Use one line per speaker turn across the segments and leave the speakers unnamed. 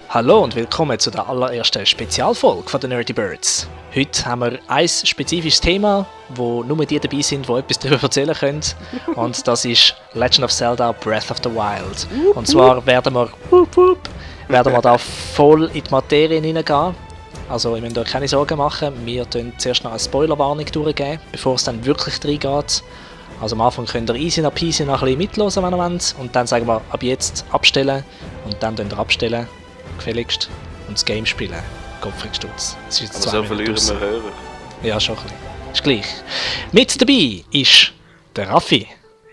Hallo und willkommen zu der allerersten Spezialfolge von den Nerdy Birds. Heute haben wir ein spezifisches Thema, wo nur die dabei sind, die etwas darüber erzählen können. Und das ist Legend of Zelda Breath of the Wild. Und zwar werden wir da voll in die Materie hineingehen. Also ihr müsst euch keine Sorgen machen, wir tun zuerst noch eine Spoilerwarnung durchgeben, bevor es dann wirklich reingeht. Also am Anfang könnt ihr easy nach peasy noch ein bisschen mithören, wenn ihr wollt. Und dann sagen wir ab jetzt abstellen und dann könnt ihr abstellen. Gefälligst und das Game spielen. Gottfriedstutz. Das ist jetzt
aber so verlieren wir Hörer.
Ja, schon ein bisschen. Ist gleich. Mit dabei ist der Raffi.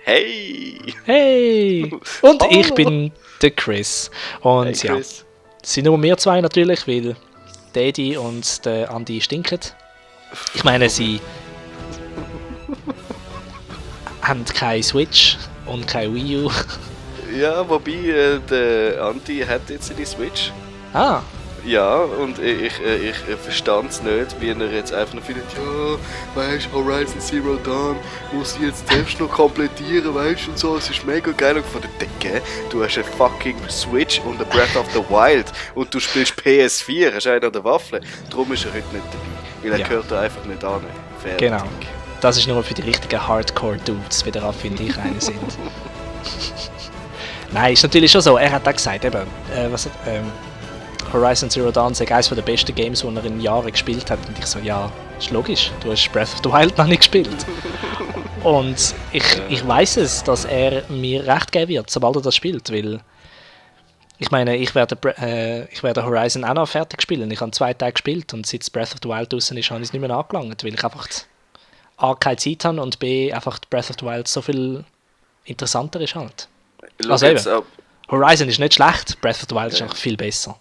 Hey!
Hey! Und ich bin der Chris. Und
hey, Chris.
Ja, es sind nur wir zwei natürlich, weil Daddy und der Andi stinken. Ich meine, sie haben keine Switch und kein Wii U.
Ja, wobei der Andi hat jetzt seine Switch.
Ah.
Ja, und ich verstand es nicht, wie er jetzt einfach noch findet, ja, weißt du, Horizon Zero Dawn muss ich jetzt selbst noch komplettieren, weißt du, und so, es ist mega geil. Und von der Decke, du hast eine fucking Switch und ein Breath of the Wild und du spielst PS4, hast einen an der Waffel. Darum ist er heute nicht dabei, weil er gehört da einfach nicht an. Fertig.
Genau. Das ist nur für die richtigen Hardcore-Dudes, wie der Raffi und ich eine sind. Nein, ist natürlich schon so. Er hat auch gesagt, eben, Horizon Zero Dawn sei eines der besten Games, die er in Jahren gespielt hat. Und ich so, ja, ist logisch, du hast Breath of the Wild noch nicht gespielt. Und ich weiss es, dass er mir recht geben wird, sobald er das spielt, weil ich meine, ich werde Horizon auch noch fertig spielen. Ich habe 2 Tage gespielt und seit Breath of the Wild draussen ist, habe ich es nicht mehr angelangt, weil ich einfach A, keine Zeit habe und B, einfach Breath of the Wild so viel interessanter ist halt. Also eben, Horizon ist nicht schlecht, Breath of the Wild ist einfach viel besser.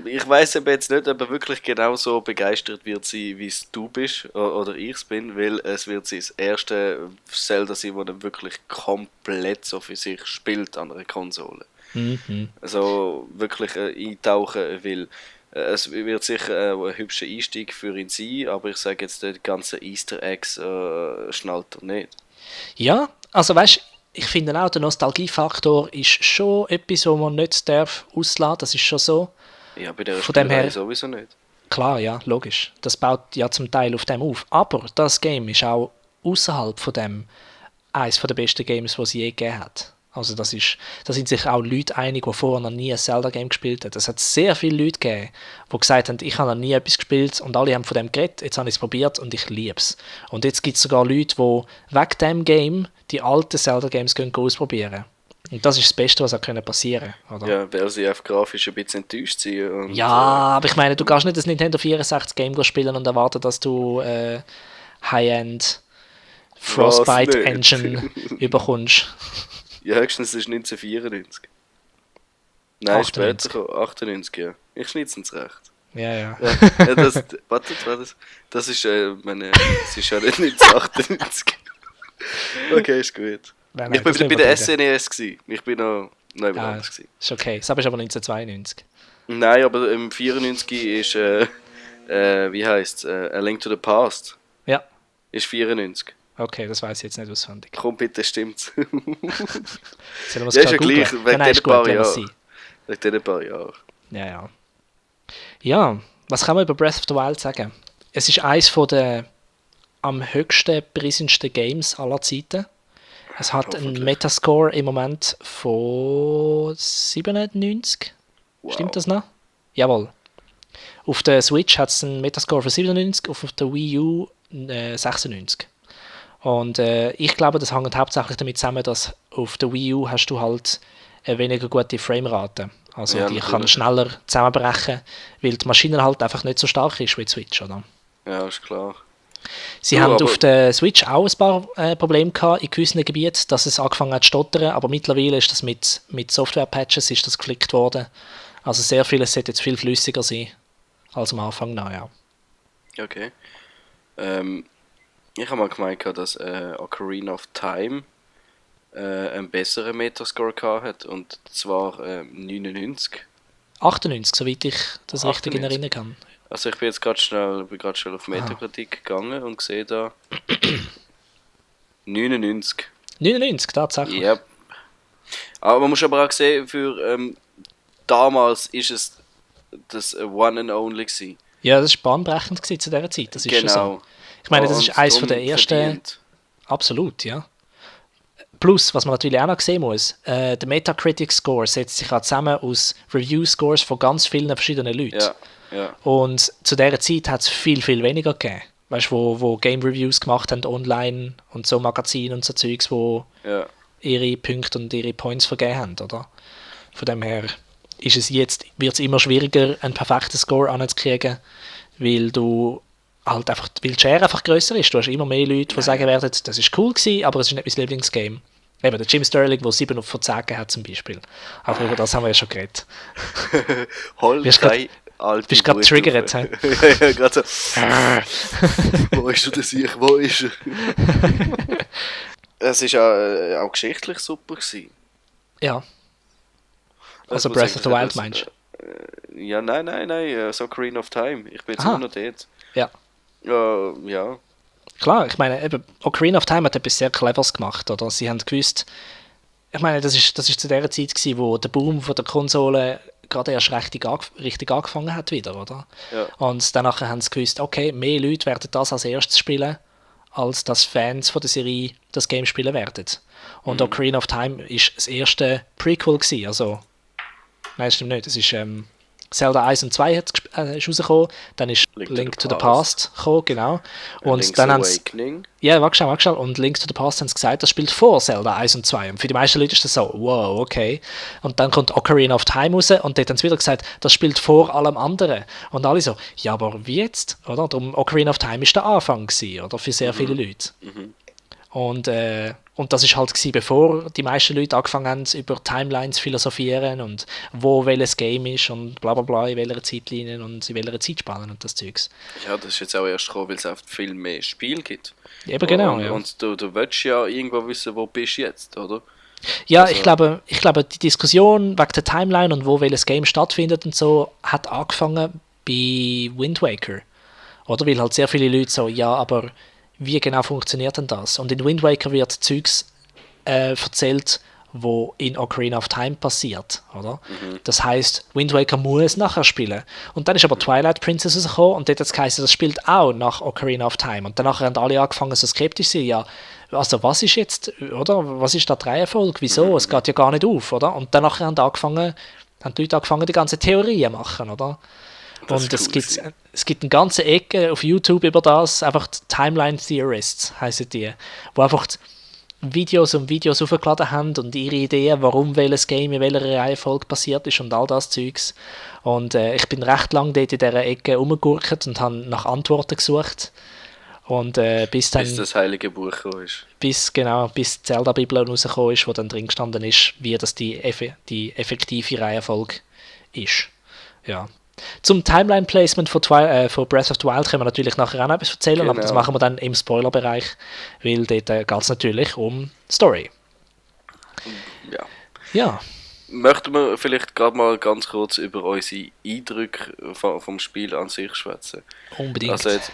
Ich weiss aber jetzt nicht, ob er wirklich genau so begeistert wird sein, wie es du bist oder ich es bin, weil es wird sein das erste Zelda sein, das er wirklich komplett so für sich spielt an einer Konsole.
Mhm.
Also wirklich eintauchen will. Es wird sicher ein hübscher Einstieg für ihn sein, aber ich sage jetzt, die ganzen Easter Eggs schnallt er nicht.
Ja, also weißt du, ich finde auch, der Nostalgiefaktor ist schon etwas, wo man nicht darf auslassen, das ist schon so.
Ja, bei der
Von dem her
sowieso nicht.
Klar, ja, logisch. Das baut ja zum Teil auf dem auf. Aber das Game ist auch außerhalb von dem eines der besten Games, die es je gegeben hat. Also da sind sich auch Leute einig, die vorher noch nie ein Zelda-Game gespielt haben. Es hat sehr viele Leute gegeben, die gesagt haben, ich habe noch nie etwas gespielt und alle haben von dem geredet, jetzt habe ich es probiert und ich liebe es. Und jetzt gibt es sogar Leute, die wegen dem Game die alten Zelda-Games ausprobieren. Und das ist das Beste, was auch passieren können.
Ja, weil sie einfach grafisch ein bisschen enttäuscht sind. Und,
ja, aber ich meine, du kannst nicht das Nintendo 64-Game spielen und erwarten, dass du High-End Frostbite-Engine überkommst.
Ja, höchstens ist 1994. Nein,
98.
Später 98, ja. Ich schneide es recht.
Ja.
Das ist, es ist ja nicht 1998. Okay, ist gut.
Nein,
ich bin bei der SNES gewesen. Ich bin noch
anders gewesen. Ist okay, das ist aber 1992.
Nein, aber im 94 ist, wie heisst es, A Link to the Past.
Ja.
Ist 94.
Okay, das weiß ich jetzt nicht auswendig.
Komm bitte, stimmt's.
Sollen
ja, ist ja gleich, wegen diesen paar Jahren. Wegen diesen paar Jahren.
Ja. Ja, was kann man über Breath of the Wild sagen? Es ist eines der am höchsten prisensten Games aller Zeiten. Es hat einen Metascore im Moment von 97. Wow. Stimmt das noch? Jawohl. Auf der Switch hat es einen Metascore von 97, auf der Wii U 96. Und ich glaube, das hängt hauptsächlich damit zusammen, dass auf der Wii U hast du halt eine weniger gute Framerate. Also ja, die kann schneller zusammenbrechen, weil die Maschine halt einfach nicht so stark ist wie die Switch, oder?
Ja, ist klar.
Sie haben auf der Switch auch ein paar Probleme gehabt in gewissen Gebieten, dass es angefangen hat zu stottern, aber mittlerweile ist das mit Software-Patches ist das geflickt worden. Also sehr vieles sollte jetzt viel flüssiger sein als am Anfang noch, ja.
Okay. Ich habe mal gemeint, dass Ocarina of Time einen besseren Metascore hat, und zwar 99.
98, soweit ich das richtig in Erinnerung kann.
Also ich bin jetzt gerade schnell auf Metacritic gegangen und sehe da 99.
99, tatsächlich?
Ja. Aber man muss aber auch sehen, für damals ist es das One and Only gewesen.
Ja, das war bahnbrechend zu dieser Zeit, das ist schon so. Ich meine, das ist eines von der ersten...
Verdient.
Absolut, ja. Plus, was man natürlich auch noch sehen muss, der Metacritic-Score setzt sich auch zusammen aus Review-Scores von ganz vielen verschiedenen Leuten.
Ja.
Und zu dieser Zeit hat es viel, viel weniger gegeben. Weißt du, wo Game-Reviews gemacht haben online und so Magazine und so Zeugs, wo ihre Punkte und ihre Points vergeben haben, oder? Von dem her wird es immer schwieriger, einen perfekten Score anzukriegen, weil die Share einfach grösser ist. Du hast immer mehr Leute, die sagen werden, das ist cool gewesen, aber es ist nicht mein Lieblingsgame. Eben, der Jim Sterling, der 7 von 10 hat zum Beispiel. Aber über das haben wir ja schon geredet.
Bist du
gerade triggert, hä?
Ja, gerade so. Wo ist er denn? Wo ist er? Es war auch geschichtlich super gewesen.
Ja. Also Breath of the Wild meinst
du? Ja, nein, so Ocarina of Time. Ich bin jetzt immer noch dort.
Ja.
Ja.
Klar, ich meine, eben, Ocarina of Time hat etwas sehr Cleveres gemacht, oder? Sie haben gewusst, ich meine, das ist zu der Zeit gewesen, wo der Boom von der Konsole gerade erst richtig angefangen hat wieder, oder?
Ja.
Und danach haben sie gewusst, okay, mehr Leute werden das als erstes spielen, als dass Fans von der Serie das Game spielen werden. Und Ocarina of Time ist das erste Prequel gewesen, also nein, das stimmt nicht, es ist Zelda 1 und 2 ist rausgekommen, dann ist Link to the Past gekommen, genau. Und
Link's
dann haben
Awakening.
ja, warte schon. Und Link to the Past haben sie gesagt, das spielt vor Zelda 1 und 2. Und für die meisten Leute ist das so, wow, okay. Und dann kommt Ocarina of Time raus und dort haben sie wieder gesagt, das spielt vor allem anderen. Und alle so, ja, aber wie jetzt? Oder? Darum, Ocarina of Time ist der Anfang gewesen, oder? Für sehr viele Leute. Und das ist halt gewesen, bevor die meisten Leute angefangen haben, über Timelines zu philosophieren und wo welches Game ist und bla bla bla, in welcher Zeitlinie und in welcher Zeitspanne und das Zeugs.
Ja, das ist jetzt auch erst gekommen, weil es einfach viel mehr Spiel gibt.
Eben genau,
und,
ja.
Und du willst ja irgendwo wissen, wo bist du jetzt, oder?
Ja,
Also,
ich glaube, die Diskussion wegen der Timeline und wo welches Game stattfindet und so, hat angefangen bei Wind Waker. Oder? Weil halt sehr viele Leute so, ja, aber wie genau funktioniert denn das? Und in Wind Waker wird Zeugs erzählt, wo in Ocarina of Time passiert, oder? Das heisst, Wind Waker muss nachher spielen. Und dann ist aber Twilight Princess rausgekommen und dort hat es geheißen, das spielt auch nach Ocarina of Time. Und danach haben alle angefangen so skeptisch zu sein, ja, also was ist jetzt, oder? Was ist da die Reihenfolge? Wieso? Es geht ja gar nicht auf, oder? Und danach haben die Leute angefangen, die ganze Theorien zu machen, oder?
Das
Und
ist cool
es gibt eine ganze Ecke auf YouTube über das, einfach die Timeline Theorists heissen die, wo einfach Videos aufgeladen haben und ihre Ideen, warum welches Game in welcher Reihenfolge passiert ist und all das Zeugs. Und ich bin recht lange dort in dieser Ecke rumgegurkt und habe nach Antworten gesucht. Und bis
das Heilige Buch gekommen ist.
Bis die Zelda-Bibel rausgekommen ist, wo dann drin gestanden ist, wie das die effektive Reihenfolge ist. Ja. Zum Timeline-Placement von Breath of the Wild können wir natürlich nachher auch noch etwas erzählen,
Genau.
aber das machen wir dann im Spoiler-Bereich, weil dort geht es natürlich um Story. Ja.
Möchten wir vielleicht gerade mal ganz kurz über unsere Eindrücke vom Spiel an sich schwätzen?
Unbedingt.
Also jetzt,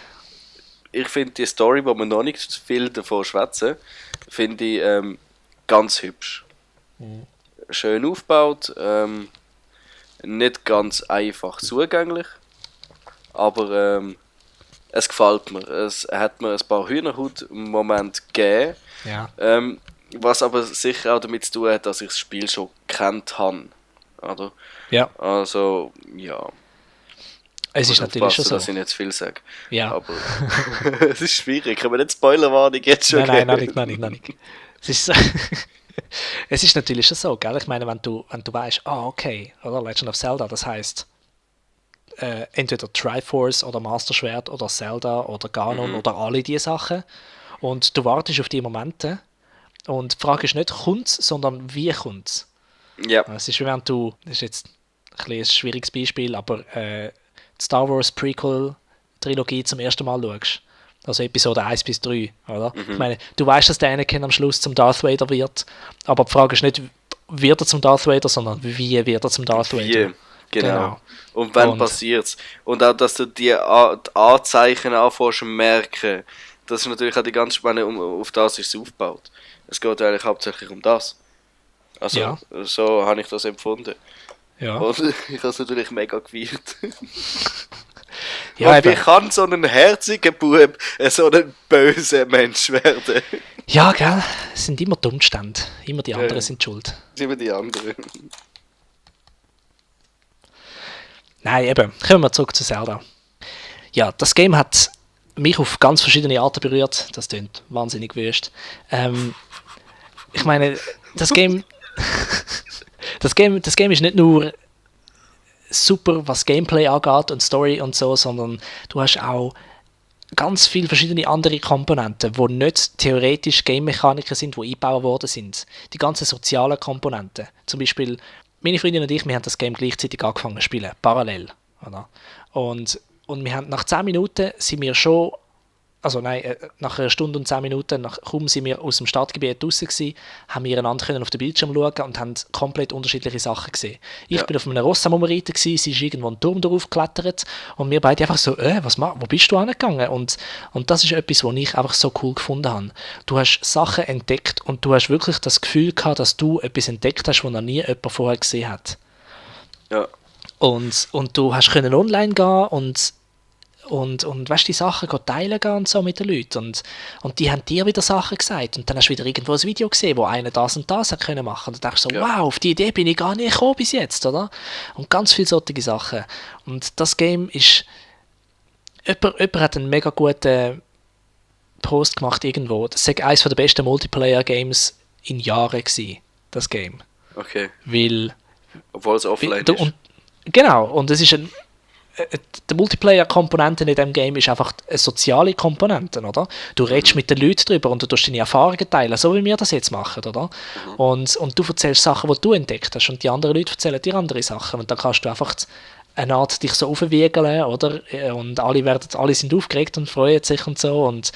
ich finde die Story, wo wir noch nicht viel davon schwätzen, finde ich ganz hübsch. Schön aufgebaut, nicht ganz einfach zugänglich, aber es gefällt mir. Es hat mir ein paar Hühnerhaut-Momente gegeben,
Ja.
was aber sicher auch damit zu tun hat, dass ich das Spiel schon gekannt habe. Oder?
Ja.
Also, ja.
Es ist natürlich schon so.
Dass ich nicht zu viel sage.
Ja.
Aber es ist schwierig. Können wir nicht Spoilerwarnung jetzt schon
Nein, noch nicht. Es ist so. Es ist natürlich schon so, gell? Ich meine, wenn du weißt, okay, oder Legend of Zelda, das heisst entweder Triforce oder Master Schwert oder Zelda oder Ganon oder alle diese Sachen und du wartest auf die Momente und die Frage ist nicht, kommt's, sondern wie kommt's?
Ja.
Es ist wie wenn du, das ist jetzt ein schwieriges Beispiel, aber die Star Wars Prequel Trilogie zum ersten Mal schaust. Also Episode 1 bis 3, oder? Ich meine, du weißt, dass der Anakin am Schluss zum Darth Vader wird, aber die Frage ist nicht, wird er zum Darth Vader, sondern wie wird er zum Darth Vader?
Genau. Und wann passiert's? Und auch, dass du die Anzeichen anfängst merken, das ist natürlich auch die ganz spannende, auf das ist es aufgebaut. Es geht eigentlich hauptsächlich um das. Also,
Ja.
so habe ich das empfunden.
Ja.
Und ich habe es natürlich mega gefeiert.
Ja,
Und wie
eben.
kann so ein herziger Bub so ein böser Mensch werden?
Ja, gell? Es sind immer die Umstände. Immer die anderen
Ja.
sind schuld.
Das sind die anderen.
Nein, eben. Kommen wir zurück zu Zelda. Ja, das Game hat mich auf ganz verschiedene Arten berührt. Das klingt wahnsinnig wüst. Ich meine, das Game das Game ist nicht nur super, was Gameplay angeht und Story und so, sondern du hast auch ganz viele verschiedene andere Komponenten, die nicht theoretisch Game-Mechaniken sind, die eingebaut worden sind. Die ganzen sozialen Komponenten. Zum Beispiel, meine Freundin und ich, wir haben das Game gleichzeitig angefangen zu spielen, parallel. Oder? Und wir haben nach 10 Minuten sind wir schon, also nein, nach einer Stunde und 10 Minuten, kaum sind wir aus dem Stadtgebiet draussen gewesen, haben wir einander können auf den Bildschirm schauen und haben komplett unterschiedliche Sachen gesehen. Ich bin auf einem Ross am Umreiten gewesen, sie ist irgendwo einen Turm drauf geklettert und wir beide einfach so, wo bist du angegangen? Und das ist etwas, was ich einfach so cool gefunden habe. Du hast Sachen entdeckt und du hast wirklich das Gefühl gehabt, dass du etwas entdeckt hast, was noch nie jemand vorher gesehen hat.
Ja.
Und du hast können online gehen und weißt, die Sachen teilen gehen und so mit den Leuten. Und die haben dir wieder Sachen gesagt. Und dann hast du wieder irgendwo ein Video gesehen, wo einer das und das hat können machen. Und dann denkst du so,
Ja.
wow, auf die Idee bin ich gar nicht gekommen bis jetzt, oder? Und ganz viele solche Sachen. Und das Game ist... Jemand hat einen mega guten Post gemacht irgendwo. Das war eines der besten Multiplayer-Games in Jahren gewesen, das Game.
Okay.
Weil...
Obwohl es offline
Du-
ist.
und, genau, und es ist die Multiplayer-Komponente in diesem Game ist einfach eine soziale Komponente, oder? Du redest mit den Leuten drüber und du tust deine Erfahrungen teilen, so wie wir das jetzt machen, oder? Und du erzählst Sachen, die du entdeckt hast und die anderen Leute erzählen dir andere Sachen und dann kannst du einfach eine Art dich so aufwiegeln, oder? Und alle sind aufgeregt und freuen sich und so und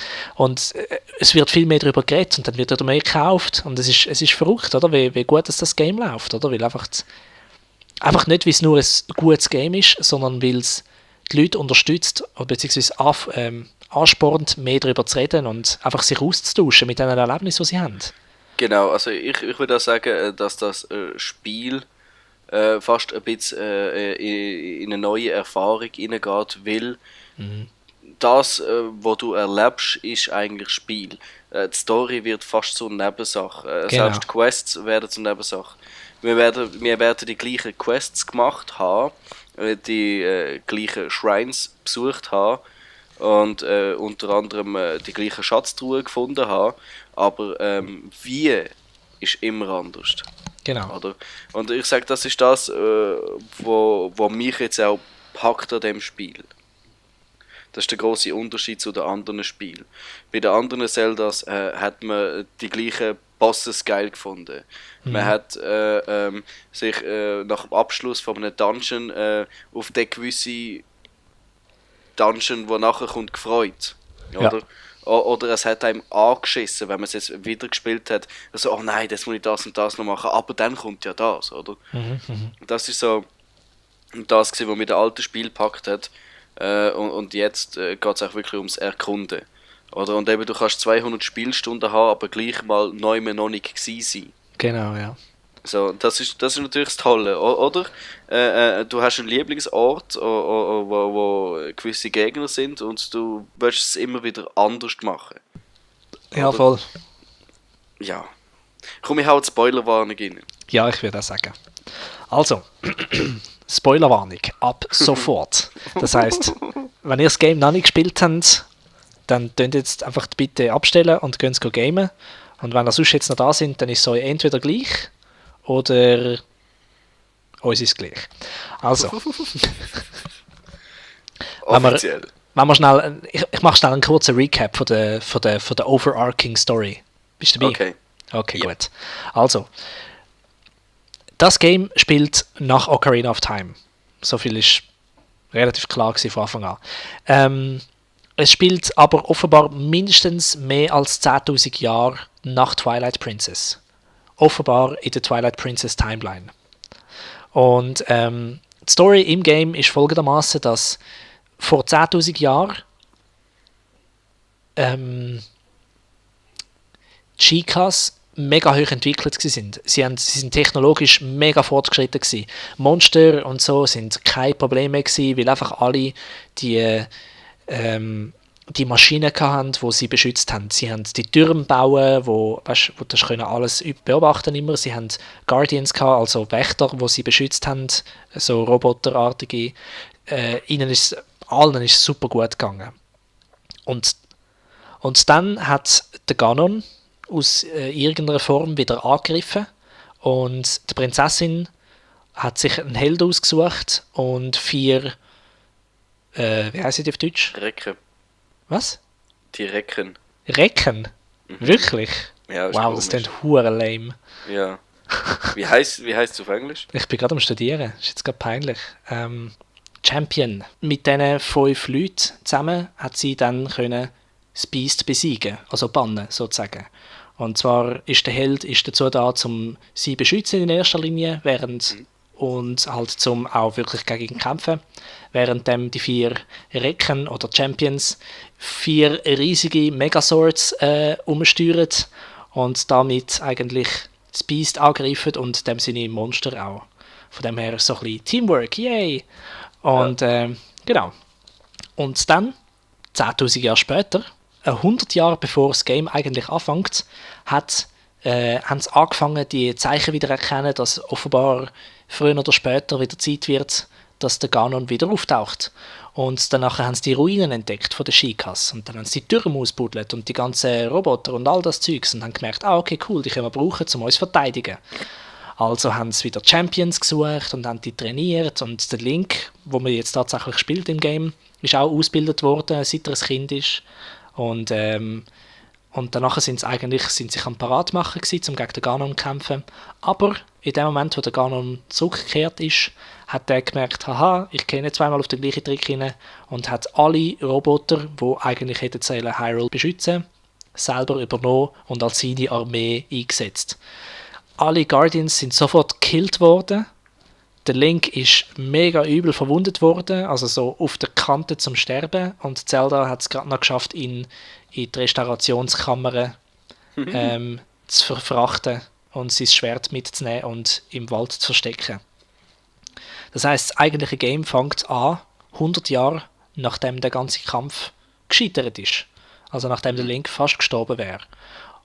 es wird viel mehr darüber geredet und dann wird wieder mehr gekauft und es ist verrückt, oder? Wie gut das Game läuft, oder? Weil einfach nicht, weil es nur ein gutes Game ist, sondern weil es die Leute unterstützt, beziehungsweise anspornt, mehr darüber zu reden und einfach sich auszutauschen mit den Erlebnissen, die sie haben.
Genau, also ich würde auch sagen, dass das Spiel fast ein bisschen in eine neue Erfahrung hineingeht, weil das, was du erlebst, ist eigentlich Spiel. Die Story wird fast zur Nebensache.
Genau.
Selbst die Quests werden zur Nebensache. Wir werden die gleichen Quests gemacht haben, die gleichen Shrines besucht haben und unter anderem die gleichen Schatztruhen gefunden haben, aber wie ist immer anders.
Genau.
Oder? Und ich sage, das ist das, wo mich jetzt auch packt an dem Spiel. Das ist der grosse Unterschied zu den anderen Spielen. Bei den anderen Zeldas hat man die gleichen Bosses geil gefunden. Man hat sich nach dem Abschluss von einem Dungeon auf den gewissen Dungeon, der nachher kommt, gefreut. Oder? Oder es hat einem angeschissen, wenn man es jetzt wieder gespielt hat. Also, oh nein, das muss ich das und das noch machen, aber dann kommt ja das, oder? Das ist so das gewesen, was mir das alte Spiel gepackt hat. Und jetzt geht es auch wirklich ums Erkunden. Oder? Und eben, du kannst 200 Spielstunden haben, aber gleich mal neu noch nicht gewesen sein.
Genau, ja.
So, das ist natürlich das Tolle, oder? Du hast einen Lieblingsort, wo gewisse Gegner sind und du willst es immer wieder anders machen.
Ja,
Oder?
voll.
Ja. Komm, ich hau die Spoilerwarnung rein.
Ja, ich würde auch sagen. Also, Spoilerwarnung, ab sofort. Das heisst, wenn ihr das Game noch nicht gespielt habt, dann könnt jetzt einfach bitte abstellen und könnt gamen. Und wenn ihr sonst jetzt noch da sind, dann ist es euch entweder gleich oder uns ist es gleich. Also,
Offiziell.
wenn wir schnell, ich mache schnell einen kurzen Recap von der overarching Story. Bist du dabei?
Okay.
Okay,
Ja.
gut. Also, das Game spielt nach Ocarina of Time. So viel ist relativ klar gewesen von Anfang an. Es spielt aber offenbar mindestens mehr als 10.000 Jahre nach Twilight Princess. Offenbar in der Twilight Princess Timeline. Und die Story im Game ist folgendermaßen, dass vor 10.000 Jahren Chikas mega hoch entwickelt sind. Sie sind technologisch mega fortgeschritten gewesen. Monster und so sind kein Problem mehr gewesen, weil einfach alle die Maschinen hatten, die sie beschützt haben. Sie haben die Türme bauen, wo das können alles beobachten immer. Sie haben Guardians gehabt, also Wächter, wo sie beschützt haben, so roboterartige. Allen ist es super gut gegangen. Und dann hat der Ganon aus irgendeiner Form wieder angegriffen und die Prinzessin hat sich einen Held ausgesucht und 4 wie heisst die auf Deutsch?
Recken.
Was?
Die Recken.
Recken? Wirklich?
Ja, ist
wow,
komisch.
das klingt hure lame.
Ja. Wie heisst es auf Englisch?
Ich bin gerade am Studieren, ist jetzt gerade peinlich. Champion. Mit diesen 5 Leuten zusammen hat sie dann können das Beast besiegen, also bannen sozusagen. Und zwar ist der Held dazu da, um sie beschützen in erster Linie, und halt zum auch wirklich gegen ihn kämpfen, während die 4 Recken oder Champions 4 riesige Megaswords umsteuern und damit eigentlich das Beast angreifen und dem seine Monster auch. Von dem her so ein bisschen Teamwork, yay! Und genau. Und dann, 10'000 Jahre später, 100 Jahre bevor das Game eigentlich anfängt, haben sie angefangen, die Zeichen wieder zu erkennen, dass offenbar früher oder später wieder Zeit wird, dass der Ganon wieder auftaucht. Und danach haben sie die Ruinen entdeckt von den Sheikahs. Und dann haben sie die Türme ausbuddelt und die ganzen Roboter und all das Zeugs und haben gemerkt, okay, cool, die können wir brauchen, um uns zu verteidigen. Also haben sie wieder Champions gesucht und haben die trainiert. Und der Link, wo man jetzt tatsächlich spielt im Game, ist auch ausgebildet worden, seit er ein Kind ist. Und danach sind sie sich am Parat machen gewesen, um gegen den Ganon zu kämpfen. Aber in dem Moment, wo der Ganon zurückgekehrt ist, hat er gemerkt, haha, ich gehe nicht zweimal auf den gleichen Trick rein und hat alle Roboter, die eigentlich hätten sollen Hyrule beschützen, selber übernommen und als seine Armee eingesetzt. Alle Guardians sind sofort gekillt worden. Der Link ist mega übel verwundet worden, also so auf der Kante zum Sterben. Und Zelda hat es gerade noch geschafft, ihn in die Restaurationskammer zu verfrachten und sein Schwert mitzunehmen und im Wald zu verstecken. Das heisst, das eigentliche Game fängt an, 100 Jahre nachdem der ganze Kampf gescheitert ist. Also nachdem der Link fast gestorben wäre.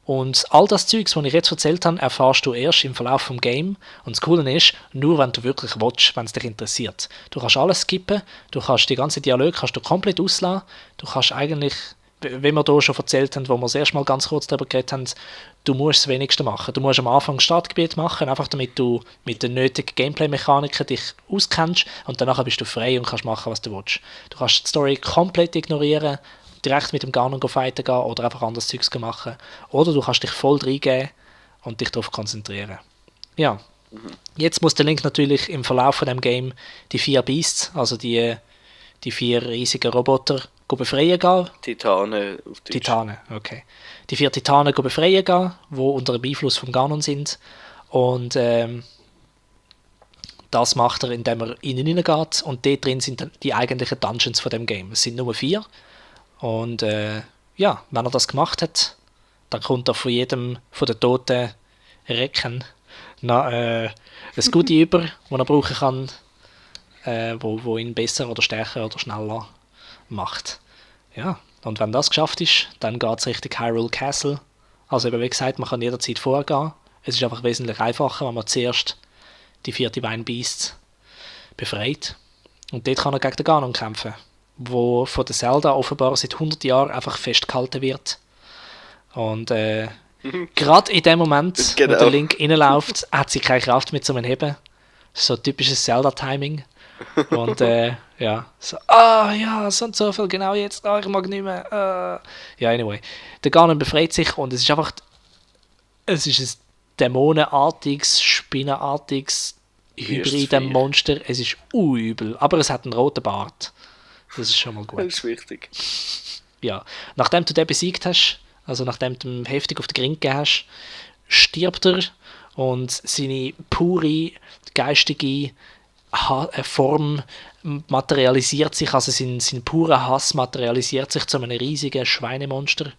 Und all das Zeugs, was ich jetzt erzählt habe, erfährst du erst im Verlauf des Games. Und das Coole ist, nur wenn du wirklich willst, wenn es dich interessiert. Du kannst alles skippen, du kannst die ganzen Dialoge komplett auslassen. Du kannst eigentlich, wie wir hier schon erzählt haben, wo wir das erste Mal ganz kurz darüber geredet haben, du musst das Wenigste machen. Du musst am Anfang ein Startgebiet machen, einfach damit du mit den nötigen Gameplay-Mechaniken dich auskennst und danach bist du frei und kannst machen, was du willst. Du kannst die Story komplett ignorieren, direkt mit dem Ganon fighten gehen oder einfach anderes Zeugs machen. Oder du kannst dich voll reingeben und dich darauf konzentrieren. Ja. Jetzt muss der Link natürlich im Verlauf von dem Game die 4 Beasts, also die 4 riesigen Roboter, befreien gehen.
Titanen auf Deutsch.
Titanen, okay. Die 4 Titanen befreien gehen, die unter dem Einfluss vom Ganon sind. Und das macht er, indem er innen hineingeht. Und dort drin sind dann die eigentlichen Dungeons von dem Game. Es sind nur 4. Und ja, wenn er das gemacht hat, dann kommt er von jedem von den toten Recken noch ein Goodie über, das er brauchen kann, wo ihn besser oder stärker oder schneller macht. Ja, und wenn das geschafft ist, dann geht es Richtung Hyrule Castle. Also eben wie gesagt, man kann jederzeit vorgehen. Es ist einfach wesentlich einfacher, wenn man zuerst die 4 Divine Beasts befreit. Und dort kann er gegen den Ganon kämpfen, wo von der Zelda offenbar seit 100 Jahren einfach festgehalten wird. Und gerade in dem Moment, wo der Link reinläuft, hat sie keine Kraft mehr zum Heben. So typisches Zelda-Timing. Und ja, so, ja, so und so viel, genau jetzt, ich mag nicht mehr. Ja, anyway. Der Ganon befreit sich und es ist einfach, es ist ein dämonenartiges, spinnenartiges, hybride Monster. Es ist übel, aber es hat einen roten Bart. Das ist schon mal gut.
Das ist wichtig.
Ja, nachdem du den besiegt hast, also nachdem du ihn heftig auf den Grind gegeben hast, stirbt er und seine pure, geistige Form materialisiert sich, also sein purer Hass materialisiert sich zu einem riesigen Schweinemonster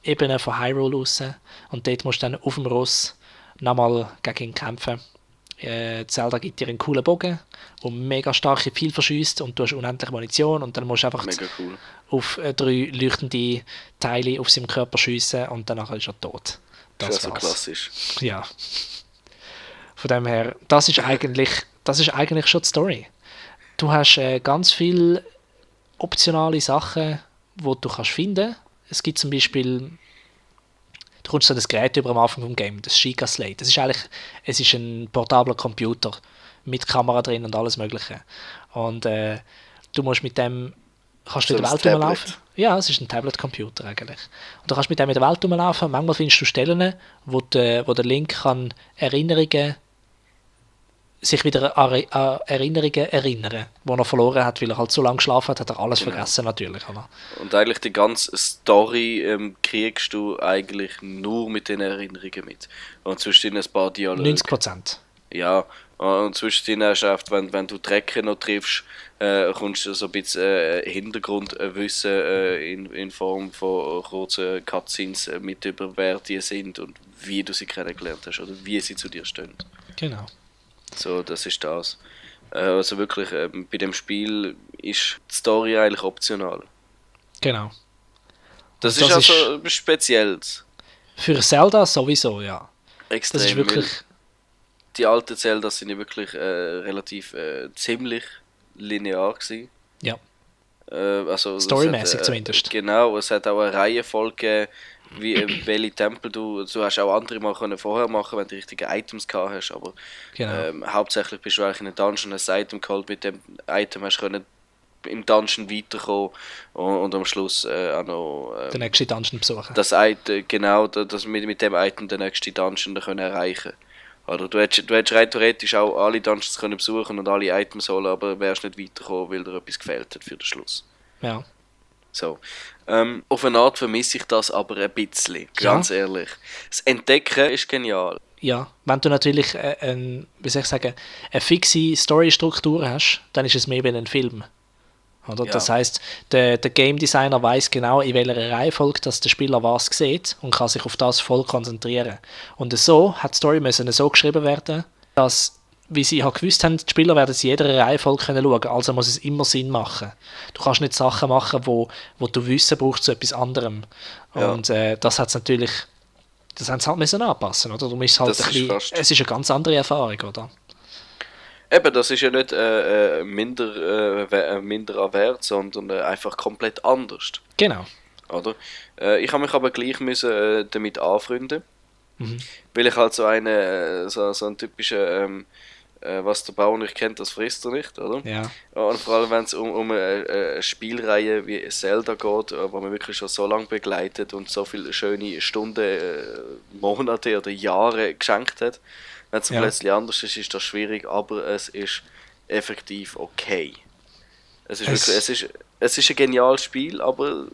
Ebene von Hyrule raus und dort musst du dann auf dem Ross nochmal gegen ihn kämpfen. Zelda gibt dir einen coolen Bogen, der mega starke Pfeile verschießt und du hast unendlich Munition und dann musst du einfach
Mega cool.
auf 3 leuchtende Teile auf seinem Körper schiessen und danach ist er tot.
Das ist ja so klassisch.
Ja. Von dem her, das ist eigentlich schon die Story. Du hast ganz viele optionale Sachen, die du kannst finden. Es gibt zum Beispiel, du kommst so das Gerät über am Anfang vom Game, das Sheikah Slate. Es ist ein portabler Computer mit Kamera drin und alles mögliche. Und du musst mit dem kannst du in der Welt rumlaufen. Ja, es ist ein Tablet-Computer eigentlich. Und du kannst mit dem in der Welt rumlaufen. Manchmal findest du Stellen, wo der Link kann sich wieder an Erinnerungen erinnern, die er verloren hat, weil er halt so lange geschlafen hat, hat er alles vergessen natürlich. Oder?
Und eigentlich die ganze Story kriegst du eigentlich nur mit den Erinnerungen mit. Und zwischen ein paar Dialoge.
90%.
Ja, und zwischen hast du oft, wenn du Trecker noch triffst, kommst du so ein bisschen Hintergrundwissen in Form von kurzen Cutscenes mit über wer die sind und wie du sie kennengelernt hast oder wie sie zu dir stehen.
Genau.
So, das ist das. Also wirklich, bei dem Spiel ist die Story eigentlich optional.
Genau.
Das ist also speziell.
Für Zelda sowieso, ja.
Extrem.
Das ist wirklich...
Die alten Zelda sind ja wirklich relativ ziemlich linear gewesen.
Ja.
Also,
storymäßig zumindest.
Genau, es hat auch eine Reihenfolge gegeben, wie welche Tempel du hast auch andere mal vorher machen, wenn du richtige Items gehabt hast, aber
Genau.
hauptsächlich bist du eigentlich in einem Dungeon ein Item geholt, mit dem Item hast du können im Dungeon weiterkommen und am Schluss auch noch
den nächsten Dungeon besuchen.
Das Item, genau, das mit dem Item den nächsten Dungeon können erreichen. Oder du hättest rein theoretisch auch alle Dungeons können besuchen und alle Items holen, aber wärst nicht weitergekommen, weil dir etwas gefehlt hat für den Schluss.
Ja.
So. Auf eine Art vermisse ich das aber ein bisschen, ganz ehrlich. Das Entdecken ist genial.
Ja, wenn du natürlich eine fixe Storystruktur hast, dann ist es mehr wie ein Film. Oder? Ja. Das heisst, der Game Designer weiß genau, in welcher Reihenfolge dass der Spieler was sieht und kann sich auf das voll konzentrieren. Und so hat die Story müssen so geschrieben werden, dass, wie sie halt gewusst haben, die Spieler werden sie in jeder Reihenfolge schauen können, also muss es immer Sinn machen. Du kannst nicht Sachen machen, wo du Wissen brauchst zu etwas anderem. Ja. Und das hat es natürlich, das haben sie halt müssen anpassen, oder? Du musst halt es ist eine ganz andere Erfahrung, oder?
Eben, das ist ja nicht minderer Wert, sondern einfach komplett anders.
Genau.
Oder? Ich habe mich aber gleich müssen, damit anfreunden, weil ich halt so ein typischer, was der Bauer nicht kennt, das frisst er nicht, oder?
Ja.
Und vor allem, wenn es um eine Spielreihe wie Zelda geht, wo man wirklich schon so lange begleitet und so viele schöne Stunden, Monate oder Jahre geschenkt hat. Wenn es plötzlich anders ist, ist das schwierig, aber es ist effektiv okay. Es ist ein geniales Spiel, aber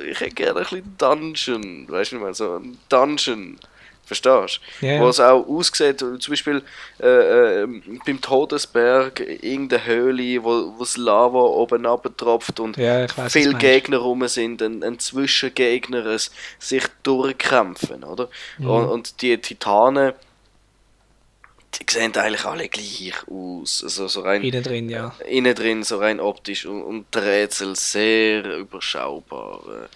ich hätte gerne ein bisschen Dungeon, weißt du nicht, so ein Dungeon, verstehst du?
Yeah.
Wo es auch aussieht, zum Beispiel beim Todesberg, irgendeine Höhle, wo das Lava oben runtertropft und viele Gegner rum sind, ein Zwischengegner, sich durchkämpfen, oder? Und die Titanen, die sehen eigentlich alle gleich aus. Also so rein,
innen drin, ja.
Innen drin, so rein optisch und die Rätsel sehr überschaubar.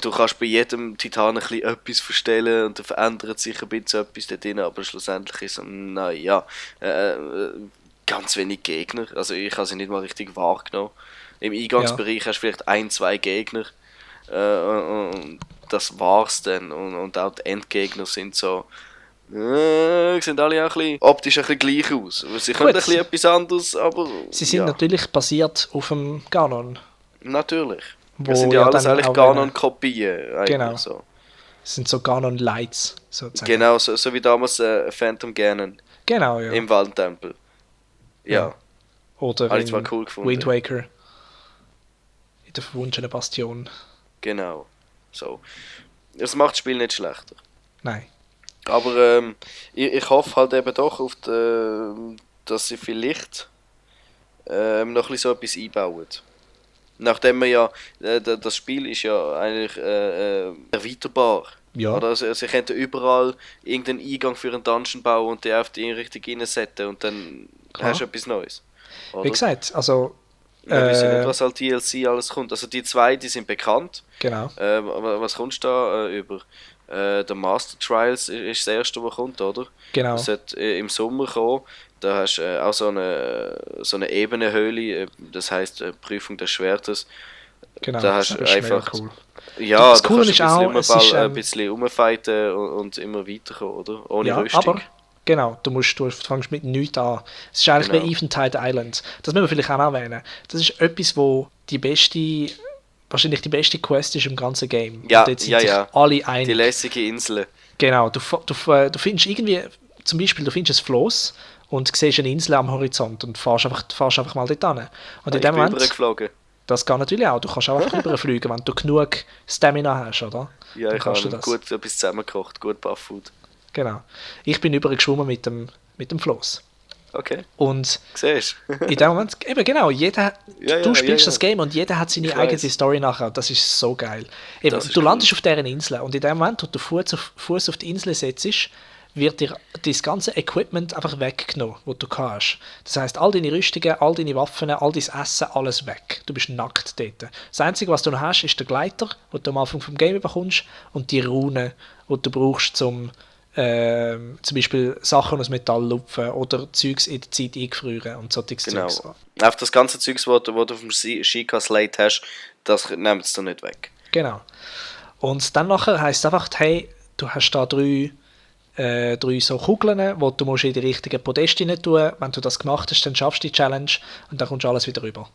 Du kannst bei jedem Titan ein bisschen etwas verstellen und dann verändert sich ein bisschen etwas dort drin, aber schlussendlich ist es, ganz wenig Gegner. Also ich habe sie nicht mal richtig wahrgenommen. Im Eingangsbereich hast du vielleicht 1-2 Gegner und das war's dann. Und auch die Endgegner sind so... sehen alle auch optisch ein bisschen gleich aus. Sie können ein bisschen etwas anderes, aber...
Sie sind natürlich basiert auf dem Ganon.
Natürlich. Das sind ja alles eigentlich Ganon-Kopien.
Genau.
So.
Das sind so Ganon-Lights, sozusagen.
Genau, so wie damals Phantom Ganon.
Genau, ja.
Im Waldtempel. Ja.
Oder
in zwar cool gefunden.
Wind Waker. In der verwunschenen Bastion.
Genau. So. Das macht das Spiel nicht schlechter.
Nein.
Aber ich hoffe halt eben doch, dass sie vielleicht noch ein bisschen so etwas einbauen. Nachdem man ja, das Spiel ist ja eigentlich erweiterbar.
Ja.
Oder? Also, sie könnten überall irgendeinen Eingang für einen Dungeon bauen und den auf die Richtung reinsetzen und dann
Klar.
hast du etwas Neues. Oder?
Wie gesagt, also...
Wir wissen nicht, was halt DLC alles kommt. Also die zwei, die sind bekannt.
Genau.
Was kommst du da über? Der Master Trials ist das erste, was kommt, oder?
Genau.
Das sollte im Sommer kommen. Da hast du auch so eine Ebenenhöhle, das heisst Prüfung des Schwertes.
Genau,
Da hast
das
du
ist
einfach...
mega cool.
Ja,
Das
da
Coole
kannst du
ist auch, es ist,
ein bisschen rumfighten und immer weiterkommen, oder? Ohne
ja,
Rüstung.
aber genau, du fängst mit nichts an. Es ist eigentlich
Genau.
wie Eventide Island. Das müssen wir vielleicht auch noch erwähnen. Das ist etwas, wo wahrscheinlich die beste Quest ist im ganzen Game.
Ja,
und dort sind sich alle einig.
Die lässige Insel.
Genau, du findest irgendwie, zum Beispiel, du findest ein Floß und siehst eine Insel am Horizont und fährst einfach mal dort hin. Und in
Ich
dem
bin
Moment,
übergeflogen.
das geht natürlich auch, du kannst auch einfach überfliegen, wenn du genug Stamina hast, oder?
Ja,
Dann
ich
kannst du
habe
das.
gut etwas zusammengekocht, gut Buff-Food.
Genau. Ich bin übergeschwommen mit dem Floß.
Okay,
Und
siehst du?
in dem Moment, eben genau, du spielst
ja.
das Game und jeder hat seine
Ich
eigene
weiss.
Story nachher. Das ist so geil. Eben,
Das ist
du
cool.
landest auf deren Insel und in dem Moment, wo du Fuß auf die Insel setzt, wird dir das ganze Equipment einfach weggenommen, was du hast. Das heisst, all deine Rüstungen, all deine Waffen, all dein Essen, alles weg. Du bist nackt dort. Das Einzige, was du noch hast, ist der Gleiter, den du am Anfang vom Game bekommst, und die Runen, die du brauchst, zum Beispiel Sachen aus Metall lupfen oder Zeugs in der Zeit eingefrieren und solches
Genau.
Zeugs.
Auf das ganze Zeugs, was du auf dem Sheikah Slate hast, das nimmt es dir nicht weg.
Genau. Und dann nachher heisst es einfach, hey, du hast da drei so Kugeln, die du musst in die richtigen Podeste tun musst. Wenn du das gemacht hast, dann schaffst du die Challenge und dann kommst du alles wieder rüber.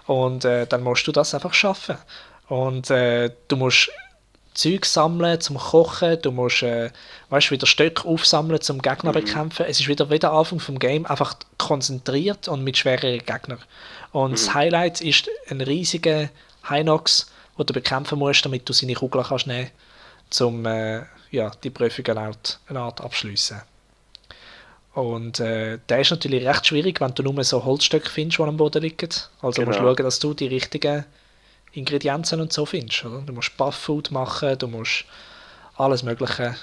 Und dann musst du das einfach schaffen. Und du musst Zeug sammeln zum Kochen, du musst wieder Stöcke aufsammeln zum Gegner bekämpfen. Es ist wieder Anfang vom Game einfach konzentriert und mit schwereren Gegnern. Und das Highlight ist ein riesiger Hinox, den du bekämpfen musst, damit du seine Kugeln kannst nehmen, um die Prüfung eine Art abschliessen. Und der ist natürlich recht schwierig, wenn du nur so Holzstöcke findest, die am Boden liegen. Also musst du schauen, dass du die richtigen Ingredienzen und so findest. Oder? Du musst Buff-Food machen, du musst alles Mögliche,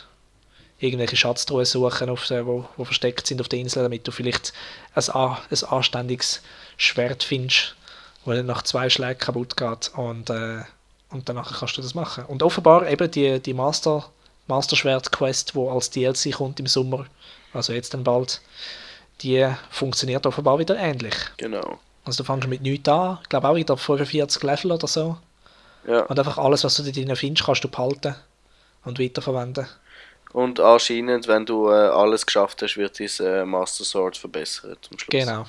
irgendwelche Schatztruhen suchen, die versteckt sind auf der Insel, damit du vielleicht ein anständiges Schwert findest, das nicht nach 2 Schlägen kaputt geht. Und danach kannst du das machen. Und offenbar eben die Master-Schwert-Quest, die als DLC kommt im Sommer, also jetzt dann bald, die funktioniert offenbar wieder ähnlich.
Genau.
Also du fängst mit nichts an, ich glaube auch wieder 45 Level oder so.
Ja.
Und einfach alles, was du da drin findest, kannst du behalten und weiterverwenden.
Und anscheinend, wenn du alles geschafft hast, wird dein Master Sword verbessert zum Schluss.
Genau.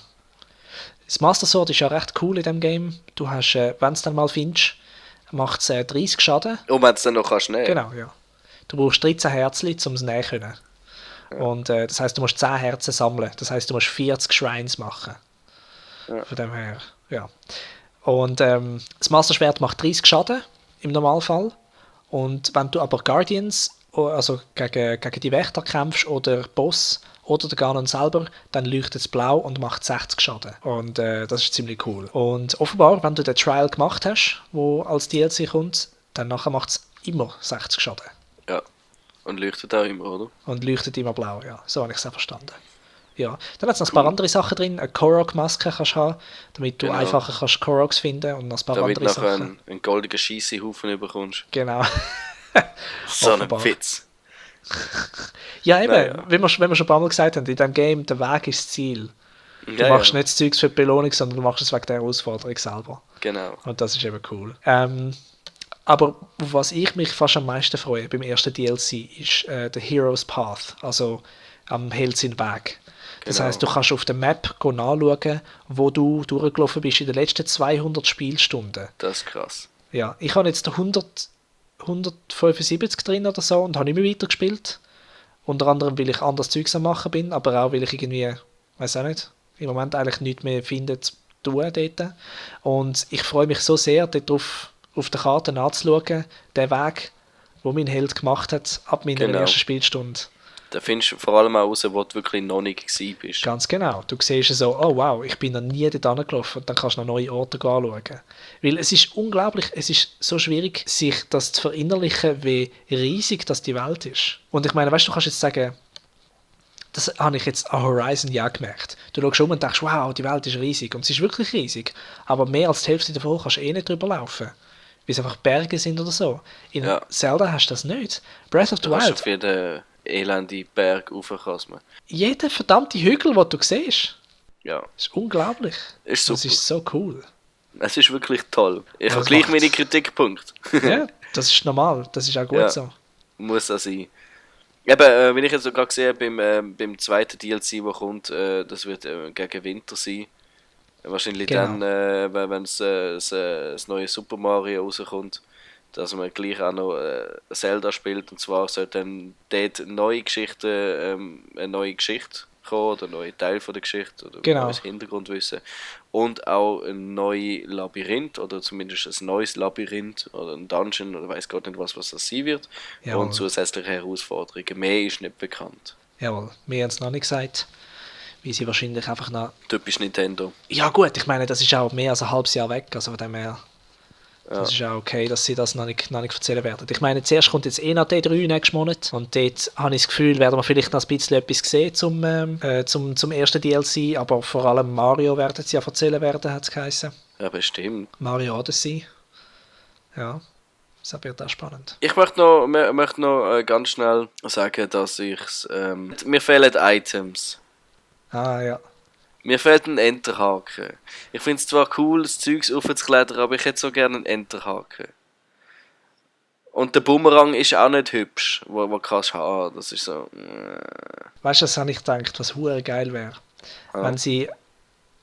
Das Master Sword ist ja recht cool in dem Game. Du hast, wenn du es dann mal findest, macht es 30 Schaden.
Und wenn du es dann noch kannst nehmen.
Genau, ja. Du brauchst 13 Herzchen, um es nehmen zu können. Ja. Und das heisst, du musst 10 Herzen sammeln. Das heisst, du musst 40 Shrines machen.
Ja.
Von dem her, ja. Und das Masterschwert macht 30 Schaden im Normalfall. Und wenn du aber Guardians, also gegen die Wächter kämpfst oder Boss oder den Ganon selber, dann leuchtet es blau und macht 60 Schaden. Und das ist ziemlich cool. Und offenbar, wenn du den Trial gemacht hast, wo als DLC kommt, dann nachher macht es immer 60 Schaden.
Ja. Und leuchtet auch immer, oder?
Und leuchtet immer blau, ja. So habe ich es auch verstanden. Ja. Dann hat es noch ein paar andere Sachen drin. Eine Korok-Maske kannst du haben, damit du einfacher kannst Koroks finden und noch ein paar
damit
andere
nachher
Sachen.
einen goldenen Scheissehaufen bekommst.
Genau.
So ein
Offenbar.
Witz.
Ja, eben,
Naja.
wie wir schon ein paar Mal gesagt haben, in diesem Game, der Weg ist das Ziel. Du
Ja,
machst
ja.
nicht das Zeugs für die Belohnung, sondern du machst es wegen der Herausforderung selber.
Genau.
Und das ist eben cool. Aber auf was ich mich fast am meisten freue beim ersten DLC ist der Hero's Path, also am Held sein Weg. Das
Genau.
heisst, du kannst auf der Map nachschauen, wo du durchgelaufen bist in den letzten 200 Spielstunden.
Das ist krass.
Ja, ich habe jetzt 175 drin oder so und habe nicht mehr weitergespielt. Unter anderem, weil ich anders Zeugs am machen bin, aber auch, weil ich irgendwie, weiß auch nicht, im Moment eigentlich nichts mehr finde zu tun dort. Und ich freue mich so sehr, dort auf der Karte nachzuschauen, den Weg, wo mein Held gemacht hat, ab meiner
Genau.
ersten Spielstunde.
Da findest du vor allem auch raus, wo du wirklich noch nicht gewesen bist.
Ganz genau. Du siehst so, oh wow, ich bin noch nie dort angelaufen und dann kannst du noch neue Orte anschauen. Weil es ist unglaublich, es ist so schwierig, sich das zu verinnerlichen, wie riesig das die Welt ist. Und ich meine, weißt du, kannst jetzt sagen, das habe ich jetzt an Horizon ja gemerkt. Du schaust um und denkst, wow, die Welt ist riesig. Und sie ist wirklich riesig. Aber mehr als die Hälfte davon kannst du eh nicht drüber laufen. Weil es einfach Berge sind oder so. In Zelda hast du das nicht. Breath of the
Du hast
Wild.
auf jeden elende Berg raufkasmen.
Jeder verdammte Hügel, den du siehst,
Ja.
ist unglaublich.
Ist super.
Das ist so cool.
Es ist wirklich toll. Ich
Was
habe gleich
macht's?
meine Kritikpunkte.
Ja, das ist normal. Das ist auch gut
Ja.
so.
Muss auch sein. Eben, wenn ich jetzt sogar gesehen habe, beim zweiten DLC, der kommt, das wird gegen Winter sein. Wahrscheinlich
Genau.
dann, wenn das neue Super Mario rauskommt, dass man gleich auch noch Zelda spielt. Und zwar sollte dann dort eine neue Geschichte kommen, oder ein neuer Teil von der Geschichte, oder
Genau.
ein neues Hintergrundwissen. Und auch ein neues Labyrinth, oder zumindest ein neues Labyrinth, oder ein Dungeon, oder weiß Gott nicht, was das sein wird.
Jawohl.
Und zusätzliche Herausforderungen. Mehr ist nicht bekannt.
Jawohl, wir haben es noch nicht gesagt. Weil sie wahrscheinlich einfach noch...
Typisch Nintendo.
Ja gut, ich meine, das ist auch mehr als ein halbes Jahr weg. Also von dem her...
Ja.
Das ist auch okay, dass sie das noch nicht erzählen werden. Ich meine, zuerst kommt jetzt noch D3 nächsten Monat. Und dort habe ich das Gefühl, werden wir vielleicht noch ein bisschen etwas sehen zum ersten DLC. Aber vor allem Mario werden sie ja erzählen werden, hat es geheißen.
Ja, bestimmt.
Mario Odyssey. Ja, das wird auch spannend.
Ich möchte noch ganz schnell sagen, dass mir fehlen Items.
Ah ja.
Mir fehlt ein Enterhaken. Ich finde es zwar cool, das Zeugs aufzuklettern, aber ich hätte so gerne einen Enterhaken. Und der Bumerang ist auch nicht hübsch, wo kannst du haben. Das ist so...
Weißt du, das habe ich gedacht, was hure geil wäre.
Ja.
Wenn es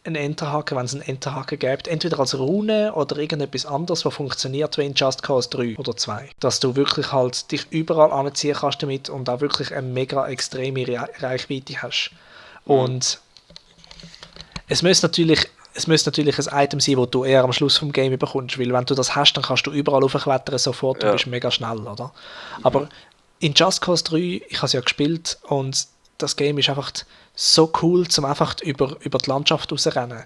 einen Enterhaken gibt, entweder als Rune oder irgendetwas anderes, was funktioniert wie in Just Cause 3 oder 2. Dass du wirklich halt dich überall anziehen kannst damit und auch wirklich eine mega extreme Reichweite hast. Und es müsste natürlich ein Item sein, das du eher am Schluss vom Game bekommst, weil wenn du das hast, dann kannst du überall hochklettern sofort und bist mega schnell, oder? Aber in Just Cause 3, ich habe es ja gespielt und das Game ist einfach so cool, zum einfach über die Landschaft rausrennen.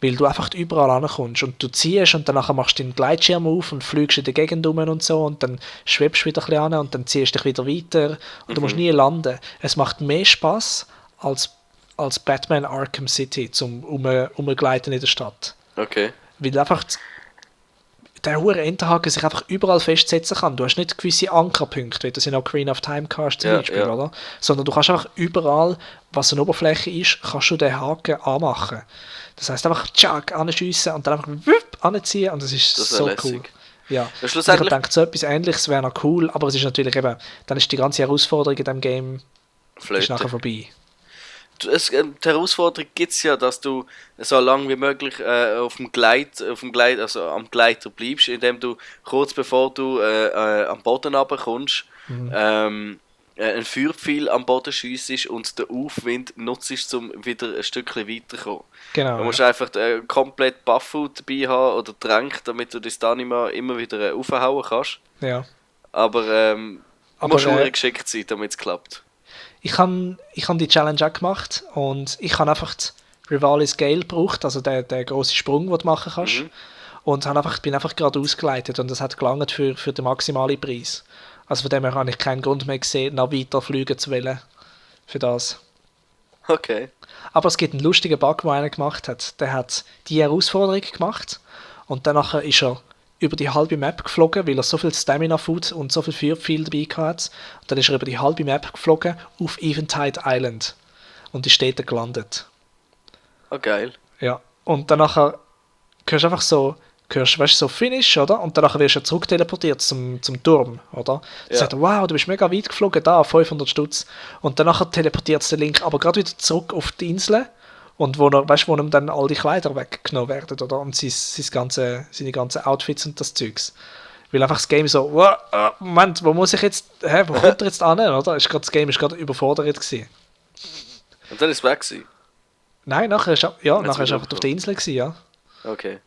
Weil du einfach überall ankommst und du ziehst und danach machst du den Gleitschirm auf und fliegst in der Gegend rum und so und dann schwebst du wieder ein bisschen an und dann ziehst du dich wieder weiter und du musst nie landen. Es macht mehr Spaß als Batman Arkham City zum Umgleiten in der Stadt.
Okay.
Weil einfach der hure Enterhaken sich einfach überall festsetzen kann. Du hast nicht gewisse Ankerpunkte, wie das in Ocarina of Time kannst zum Beispiel, oder? Sondern du kannst einfach überall, was eine Oberfläche ist, kannst du den Haken anmachen. Das heisst einfach tschack, anschiessen und dann einfach wupp, anziehen und das ist so
lässig.
cool. Ja,
Ja, schlussendlich-
ich denke, so etwas Ähnliches wäre noch cool, aber es ist natürlich eben, dann ist die ganze Herausforderung in diesem Game ist nachher vorbei.
Die Herausforderung gibt es ja, dass du so lange wie möglich am Gleiter bleibst, indem du kurz bevor du am Boden runterkommst, ein Feuerpfeil am Boden schiessest und den Aufwind nutzt, um wieder ein Stückchen weiterzukommen.
Genau.
Du musst einfach komplett Bufffood dabei haben oder Tränk, damit du das Stamina immer wieder aufhauen kannst.
Ja.
Aber du musst schon geschickt sein, damit es klappt.
Ich habe die Challenge auch gemacht und ich habe einfach die Rivalis Gale gebraucht, also den grossen Sprung, den du machen kannst. Und bin einfach gerade ausgeleitet und das hat gelangt für den maximalen Preis. Also von dem her habe ich keinen Grund mehr gesehen, noch weiter fliegen zu wollen für das.
Okay.
Aber es gibt einen lustigen Bug, den einer gemacht hat. Der hat die Herausforderung gemacht und danach ist er über die halbe Map geflogen, weil er so viel Stamina Food und so viel Feuerpfeil dabei hatte. Und dann ist er über die halbe Map geflogen auf Eventide Island und ist dort gelandet.
Oh, geil.
Ja. Und danach hörst du einfach so, so Finish, oder? Und danach wirst du zurück teleportiert zum Turm, oder? Dann sagt er, wow, du bist mega weit geflogen, da, 500 Stutz. Und danach teleportiert der Link aber gerade wieder zurück auf die Insel. Und wo ihm dann all die Kleider weggenommen werden, oder? Und seine ganzen Outfits und das Zeugs. Weil einfach das Game so, wow, Moment, wo muss ich jetzt, wo kommt er jetzt an, oder? Das Game ist gerade überfordert gewesen.
Und dann ist es weg gewesen?
Nein, nachher ist er einfach
wieder
auf der Insel gewesen, ja.
Okay.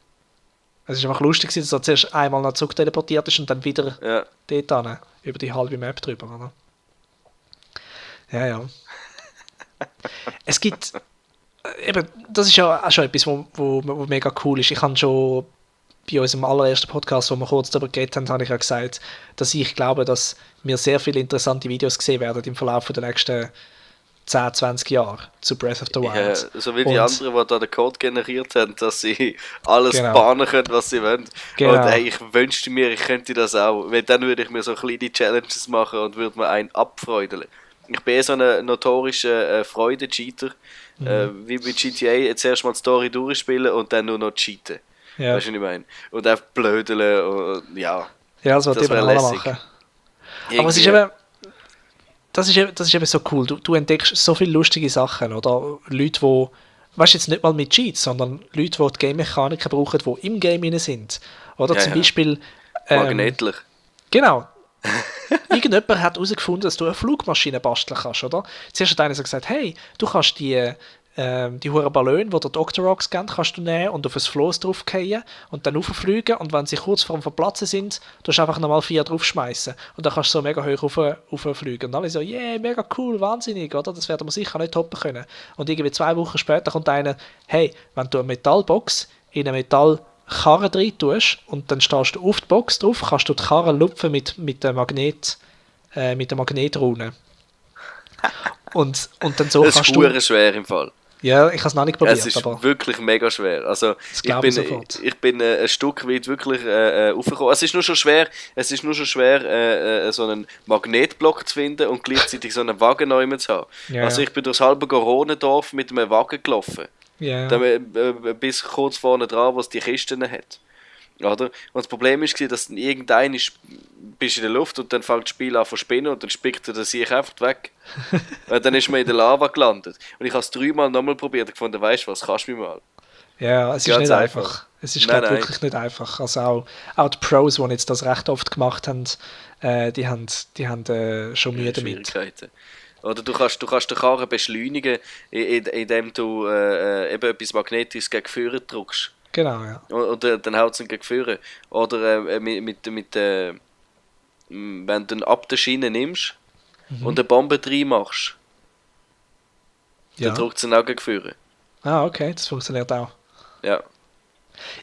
Es ist einfach lustig gewesen, dass er zuerst einmal noch zurück teleportiert ist und dann wieder
Ja.
dort hin, über die halbe Map drüber, oder? Ja, ja. Es gibt, eben, das ist ja auch schon etwas, wo mega cool ist. Ich habe schon bei unserem allerersten Podcast, wo wir kurz darüber geredet haben, habe ich ja gesagt, dass ich glaube, dass wir sehr viele interessante Videos gesehen werden im Verlauf der nächsten 10, 20 Jahre zu Breath of the Wild.
Ja, so wie die anderen, die da den Code generiert haben, dass sie alles
Genau.
bannen können, was sie wollen.
Genau.
Und hey, ich wünschte mir, ich könnte das auch. Weil dann würde ich mir so kleine Challenges machen und würde mir einen abfreudeln. Ich bin so ein notorischer Freude-Cheater. Wie bei GTA, jetzt erst mal die Story durchspielen und dann nur noch cheaten.
Ja,
Weißt du, was ich meine? Und einfach blödeln und ja.
ja das wird
das
eben
wär
alle
lässig.
machen. Aber es ist eben, das ist eben so cool. Du entdeckst so viele lustige Sachen, oder? Leute, die, weißt du, jetzt nicht mal mit Cheats, sondern Leute, die die Game-Mechaniken brauchen, die im Game drin sind. Oder
Ja,
zum
ja.
Beispiel...
Magnetlich.
Genau. Irgendjemand hat herausgefunden, dass du eine Flugmaschine basteln kannst, oder? Zuerst hat einer so gesagt, hey, du kannst die hohen Ballone, die der Doctorox kennt, kannst du nehmen und auf ein Floß draufgehen und dann rauffliegen und wenn sie kurz vor dem Verplatzen sind, du einfach nochmal 4 draufschmeißen und dann kannst du so mega hoch rauffliegen. Und alle so, yeah, mega cool, wahnsinnig, oder? Das werden wir sicher nicht toppen können. Und irgendwie 2 Wochen später kommt einer, hey, wenn du eine Metallbox in eine Metallkarre rein tust und dann stehst du auf die Box drauf, kannst du die Karre lupfen mit der Magnetrune. Und dann so
Das ist
kannst du...
verdammt schwer im Fall.
Ja, ich habe es noch nicht probiert,
Es ist
aber
wirklich mega schwer. Also,
das glaube ich sofort.
ich bin ein Stück weit wirklich aufgekommen. Es ist nur schon schwer, so einen Magnetblock zu finden und gleichzeitig so einen Wagen neu zu haben.
Ja,
Also
ja.
ich bin durchs halbe Goronendorf mit einem Wagen gelaufen.
Ja,
Bis kurz vorne dran, wo es die Kisten hat. Oder? Und das Problem war, dass dann irgendein bist in der Luft und dann fängt das Spiel an zu spinnen und dann spickt er das sich einfach weg. Und dann ist man in der Lava gelandet. Und ich habe es 3-mal nochmal probiert und gefunden, weißt du was, kannst du mich mal.
ja, es ist
Ganz
nicht
einfach.
einfach. Es ist
Nein,
glaub,
nein.
wirklich nicht einfach. Also auch die Pros, die jetzt das recht oft gemacht haben, die haben schon Mühe damit.
Schwierigkeiten. Oder du kannst den Karren beschleunigen, indem du eben etwas Magnetisches gegen Führer drückst.
Genau, ja.
Und dann haut es ihn gegen Führer. Oder wenn du ihn ab der Schiene nimmst und eine Bombe drin machst,
ja.
dann drückt es ihn auch gegen Führer.
Ah, okay, das funktioniert auch.
Ja.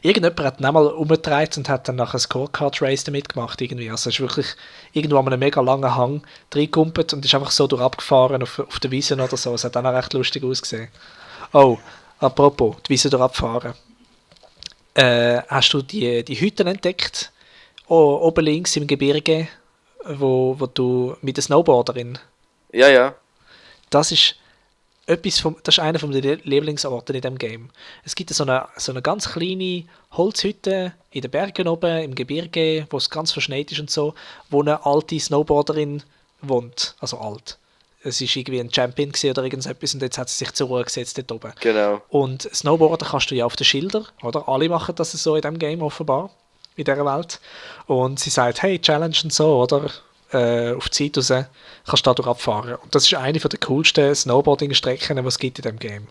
Irgendjemand hat ihn einmal umgedreht und hat dann nachher ein Scorecard-Race damit gemacht. Irgendwie. Also es ist wirklich irgendwo an einem mega langen Hang reingekumpelt und ist einfach so durch abgefahren auf der Wiese oder so. Es hat dann auch recht lustig ausgesehen. Oh, apropos, die Wiese durch abfahren. Hast du die Hütten entdeckt? Oben links im Gebirge, wo du mit der Snowboarderin.
Ja, ja.
Das ist das ist einer von den Lieblingsorten in dem Game. Es gibt so eine ganz kleine Holzhütte in den Bergen oben, im Gebirge, wo es ganz verschneit ist und so, wo eine alte Snowboarderin wohnt. Also alt. Es war irgendwie ein Champion oder irgendetwas und jetzt hat sie sich zur Ruhe gesetzt dort oben.
Genau.
Und Snowboarden kannst du ja auf den Schildern, oder? Alle machen das so in dem Game offenbar, in dieser Welt. Und sie sagt, hey, Challenge und so, oder? Auf die Zeit raus kannst du dadurch abfahren. Und das ist eine der coolsten Snowboarding-Strecken, die es gibt in diesem Game.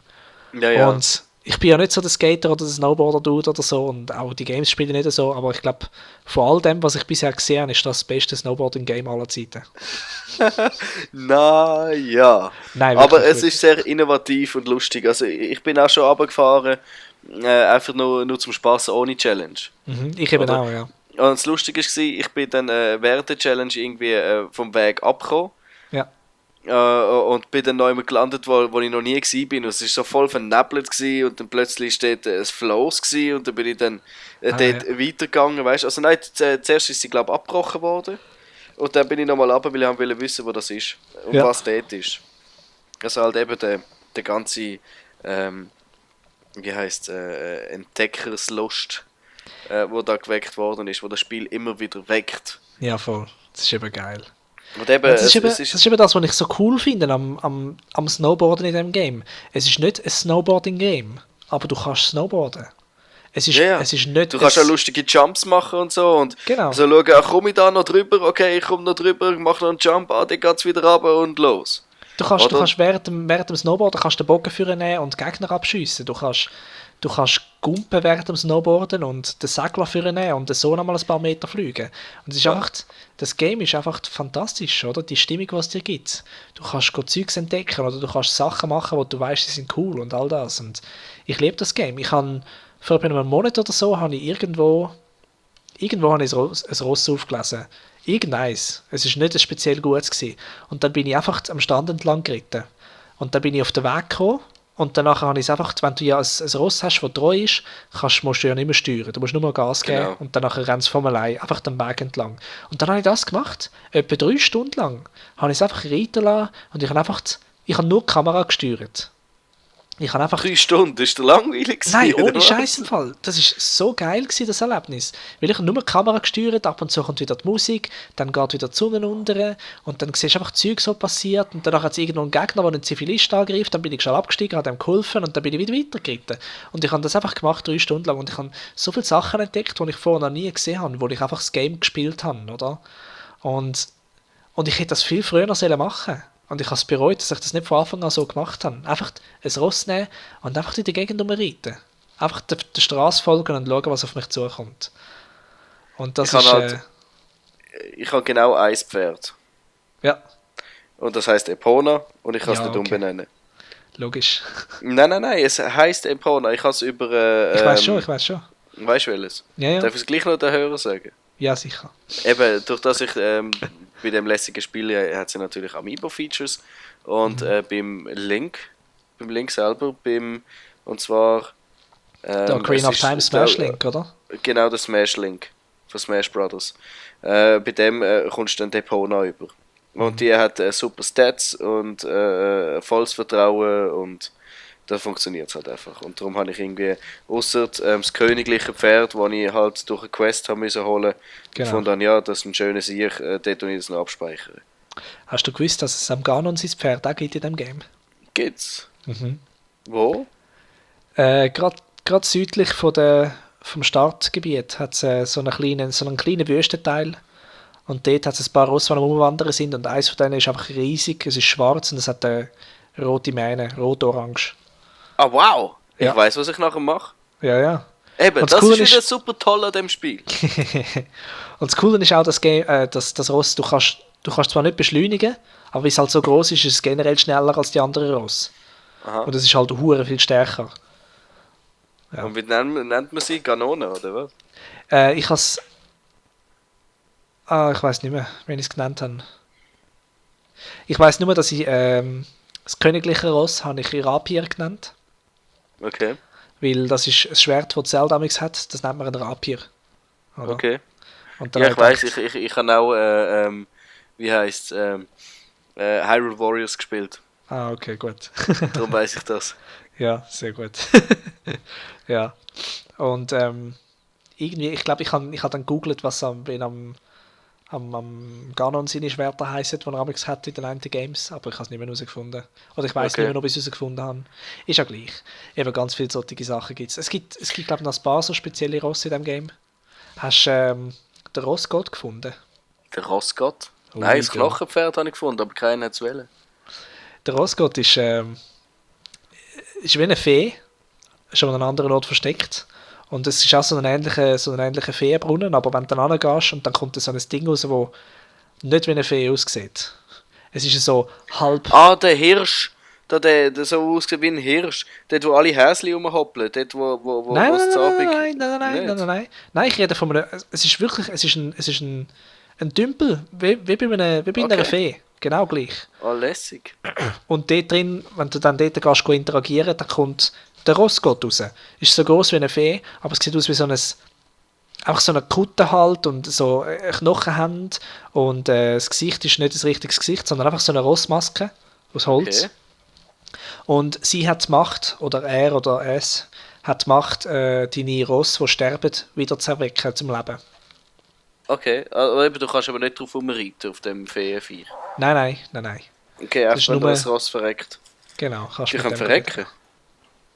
Ja, ja.
Und ich bin ja nicht so der Skater oder der Snowboarder-Dude oder so und auch die Games spiele ich nicht so, aber ich glaube, von all dem, was ich bisher gesehen habe, ist das beste Snowboarding-Game aller Zeiten.
Na ja.
Nein,
Aber
wirklich,
es ist sehr innovativ und lustig. Also ich bin auch schon runtergefahren, einfach nur zum Spaß ohne Challenge.
Ich eben
Oder?
auch, ja.
Und das Lustige war, ich bin dann während der Challenge irgendwie vom Weg abgekommen.
Ja.
Und bin dann neu gelandet, wo ich noch nie war. Und es war so voll vernebelt gewesen, und dann plötzlich steht ein Floß gewesen, und dann bin ich dann dort weitergegangen. Weißt? Also nein, zuerst ist sie, glaube ich, abgebrochen worden. Und dann bin ich nochmal runter, weil ich wollte wissen, wo das ist und was dort ist. Also halt eben der ganze, wie heisst Entdeckerslust, wo da geweckt worden ist, wo das Spiel immer wieder weckt.
Ja, voll. Das ist eben geil.
Und eben,
Das ist eben das, was ich so cool finde am Snowboarden in diesem Game. Es ist nicht ein Snowboarding-Game, aber du kannst snowboarden. Es ist nicht
du kannst auch lustige Jumps machen und so. Und
genau.
so schauen, ach, komme ich da noch drüber? Okay, ich komme noch drüber, mache noch einen Jump, dann geht es wieder runter und los.
Du kannst während dem Snowboarden kannst den Bogen führen nehmen und Gegner abschiessen. Du kannst gumpen während dem Snowboarden und den Segler vornehmen und so nochmal ein paar Meter fliegen. Und es ist einfach, das Game ist einfach fantastisch, oder? Die Stimmung, die es dir gibt. Du kannst Zeugs entdecken oder du kannst Sachen machen, wo du weißt, sie sind cool und all das. Und ich liebe das Game. Ich habe vor einem Monat oder so habe ich irgendwo habe ich ein Ross aufgelesen. Irgendeins. Es war nicht ein speziell gutes gewesen. Und dann bin ich einfach am Strand entlang geritten. Und dann bin ich auf den Weg gekommen. Und danach habe ich es einfach, wenn du ja ein Ross hast, das treu ist, musst du ja nicht mehr steuern. Du musst nur mal Gas geben
Genau.
und danach rennst du von allein einfach den Weg entlang. Und dann habe ich das gemacht. Etwa 3 Stunden lang habe ich es einfach reiten lassen und ich habe nur die Kamera gesteuert. Ich habe einfach...
3 Stunden, ist der langweilig gewesen,
Nein,
oder
ohne
was?
Scheiß im Fall. Das war so geil gewesen, das Erlebnis. Weil ich habe nur die Kamera gesteuert, ab und zu kommt wieder die Musik, dann geht wieder die Sonne unter und dann siehst du einfach Zeug so passiert und danach hat es irgendwo einen Gegner, der einen Zivilist angreift, dann bin ich schon abgestiegen, habe ihm geholfen und dann bin ich wieder weitergeritten. Und ich habe das einfach gemacht 3 Stunden lang und ich habe so viele Sachen entdeckt, die ich vorher noch nie gesehen habe, wo ich einfach das Game gespielt habe, oder? Und ich hätte das viel früher noch machen sollen. Und ich habe es bereut, dass ich das nicht von Anfang an so gemacht habe. Einfach ein Ross nehmen und einfach in der Gegend rumreiten. Einfach der Straße folgen und schauen, was auf mich zukommt. Und das
Ich habe genau ein Pferd.
ja,
Und das heisst Epona und ich kann es
Ja,
nicht
okay.
umbenennen.
logisch.
Nein, es heisst Epona. Ich habe es über...
Ich weiß schon.
Weißt du welches?
Ja.
Darf ich es gleich noch den Hörer sagen?
Ja, sicher.
Eben, durch das ich bei dem lässigen Spiel hat sie natürlich Amiibo-Features und beim Link selber, und zwar
Der Ocarina of Time Smash Link, oder?
Genau, der Smash Link von Smash Brothers. Bei dem kommst du dann Depona über. Und die hat super Stats und volles Vertrauen und da funktioniert es halt einfach. Und darum habe ich irgendwie, ausser das königliche Pferd, das ich halt durch eine Quest haben müssen holen,
Genau.
von dann ja, das ist ein schönes Sieg, dort tue ich das noch abspeichern.
Hast du gewusst, dass es am Ganon sein Pferd auch gibt in diesem Game?
Gibt's? Wo?
Gerade südlich vom Startgebiet hat es so einen kleinen Wüstenteil. Und dort hat es ein paar Rosse, die am Umwandern sind. Und eins von denen ist einfach riesig. Es ist schwarz und es hat eine rote Mähne, rot-orange.
Ah, wow! Ich
Ja.
weiss, was ich nachher mache.
Ja.
Eben,
Und
das
Coole
ist wieder super toll an dem Spiel.
Und das Coole ist auch, das Ross, du kannst zwar nicht beschleunigen, aber weil es halt so groß ist es generell schneller als die anderen Ross.
Aha.
Und es ist halt hure viel stärker. Ja.
Und wie nennt man sie? Kanone, oder was?
Ich has. Ich weiß nicht mehr, wenn ich es genannt habe. Ich weiß nur, dass ich das königliche Ross habe ich Rapier genannt.
Okay,
Weil das ist ein Schwert, das Zelda damals hat, das nennt man ein Rapier. Oder?
okay.
Und dann
Ja,
habe
ich weiss,
gedacht,
ich habe auch, wie heisst Hyrule Warriors gespielt.
okay, gut.
Darum weiss ich das.
Ja, sehr gut. Ja. Und irgendwie, ich glaube, ich hab dann gegoogelt, was am Ganon seine Schwerter heissen, die er damals hatte in den einen Games, aber ich habe es nicht mehr herausgefunden. Oder ich weiß
Okay.
nicht mehr, ob ich es herausgefunden habe. Ist ja gleich. Eben ganz viele solche Sachen gibt's. Es gibt, glaube ich, noch ein paar so spezielle Rosse in diesem Game. Hast du den Rossgott gefunden?
Der Rossgott?
Oh,
Nein, das
ja.
Knochenpferd habe ich gefunden, aber keiner hat es wollen.
Der Rossgott ist wie eine Fee, schon an einem anderen Ort versteckt. Und es ist auch so ein ähnlicher Feenbrunnen, aber wenn du dann hingehst und dann kommt so ein Ding raus, das nicht wie eine Fee aussieht. Es ist so halb...
Ah, der Hirsch! Der so aussieht wie ein Hirsch. Dort, wo alle Häschen rumhoppeln. Dort, wo
Nein,
es zu Abend-
nein. Nein, ich rede von einem... Es ist wirklich... Es ist ein Tümpel, wie bei einer
Okay.
Fee. Genau gleich.
Ah, lässig.
Und dort drin, wenn du dann dort gehst, interagieren, dann kommt der Rossgott raus. Ist so groß wie eine Fee, aber es sieht aus wie einfach so eine Kutte halt und so Knochenhand und das Gesicht ist nicht das richtige Gesicht, sondern einfach so eine Rossmaske aus Holz.
Okay.
Und sie hat die Macht, oder er oder es, hat die Macht, deine Ross, die sterben, wieder zu erwecken zum Leben.
Okay, aber eben, du kannst aber nicht drauf rumreiten, auf dem Feenvieh.
Nein.
Okay,
Das
einfach
ist
wenn
nur-
das Ross verreckt.
Genau. Kannst
Die
mit
können
dem-
verrecken.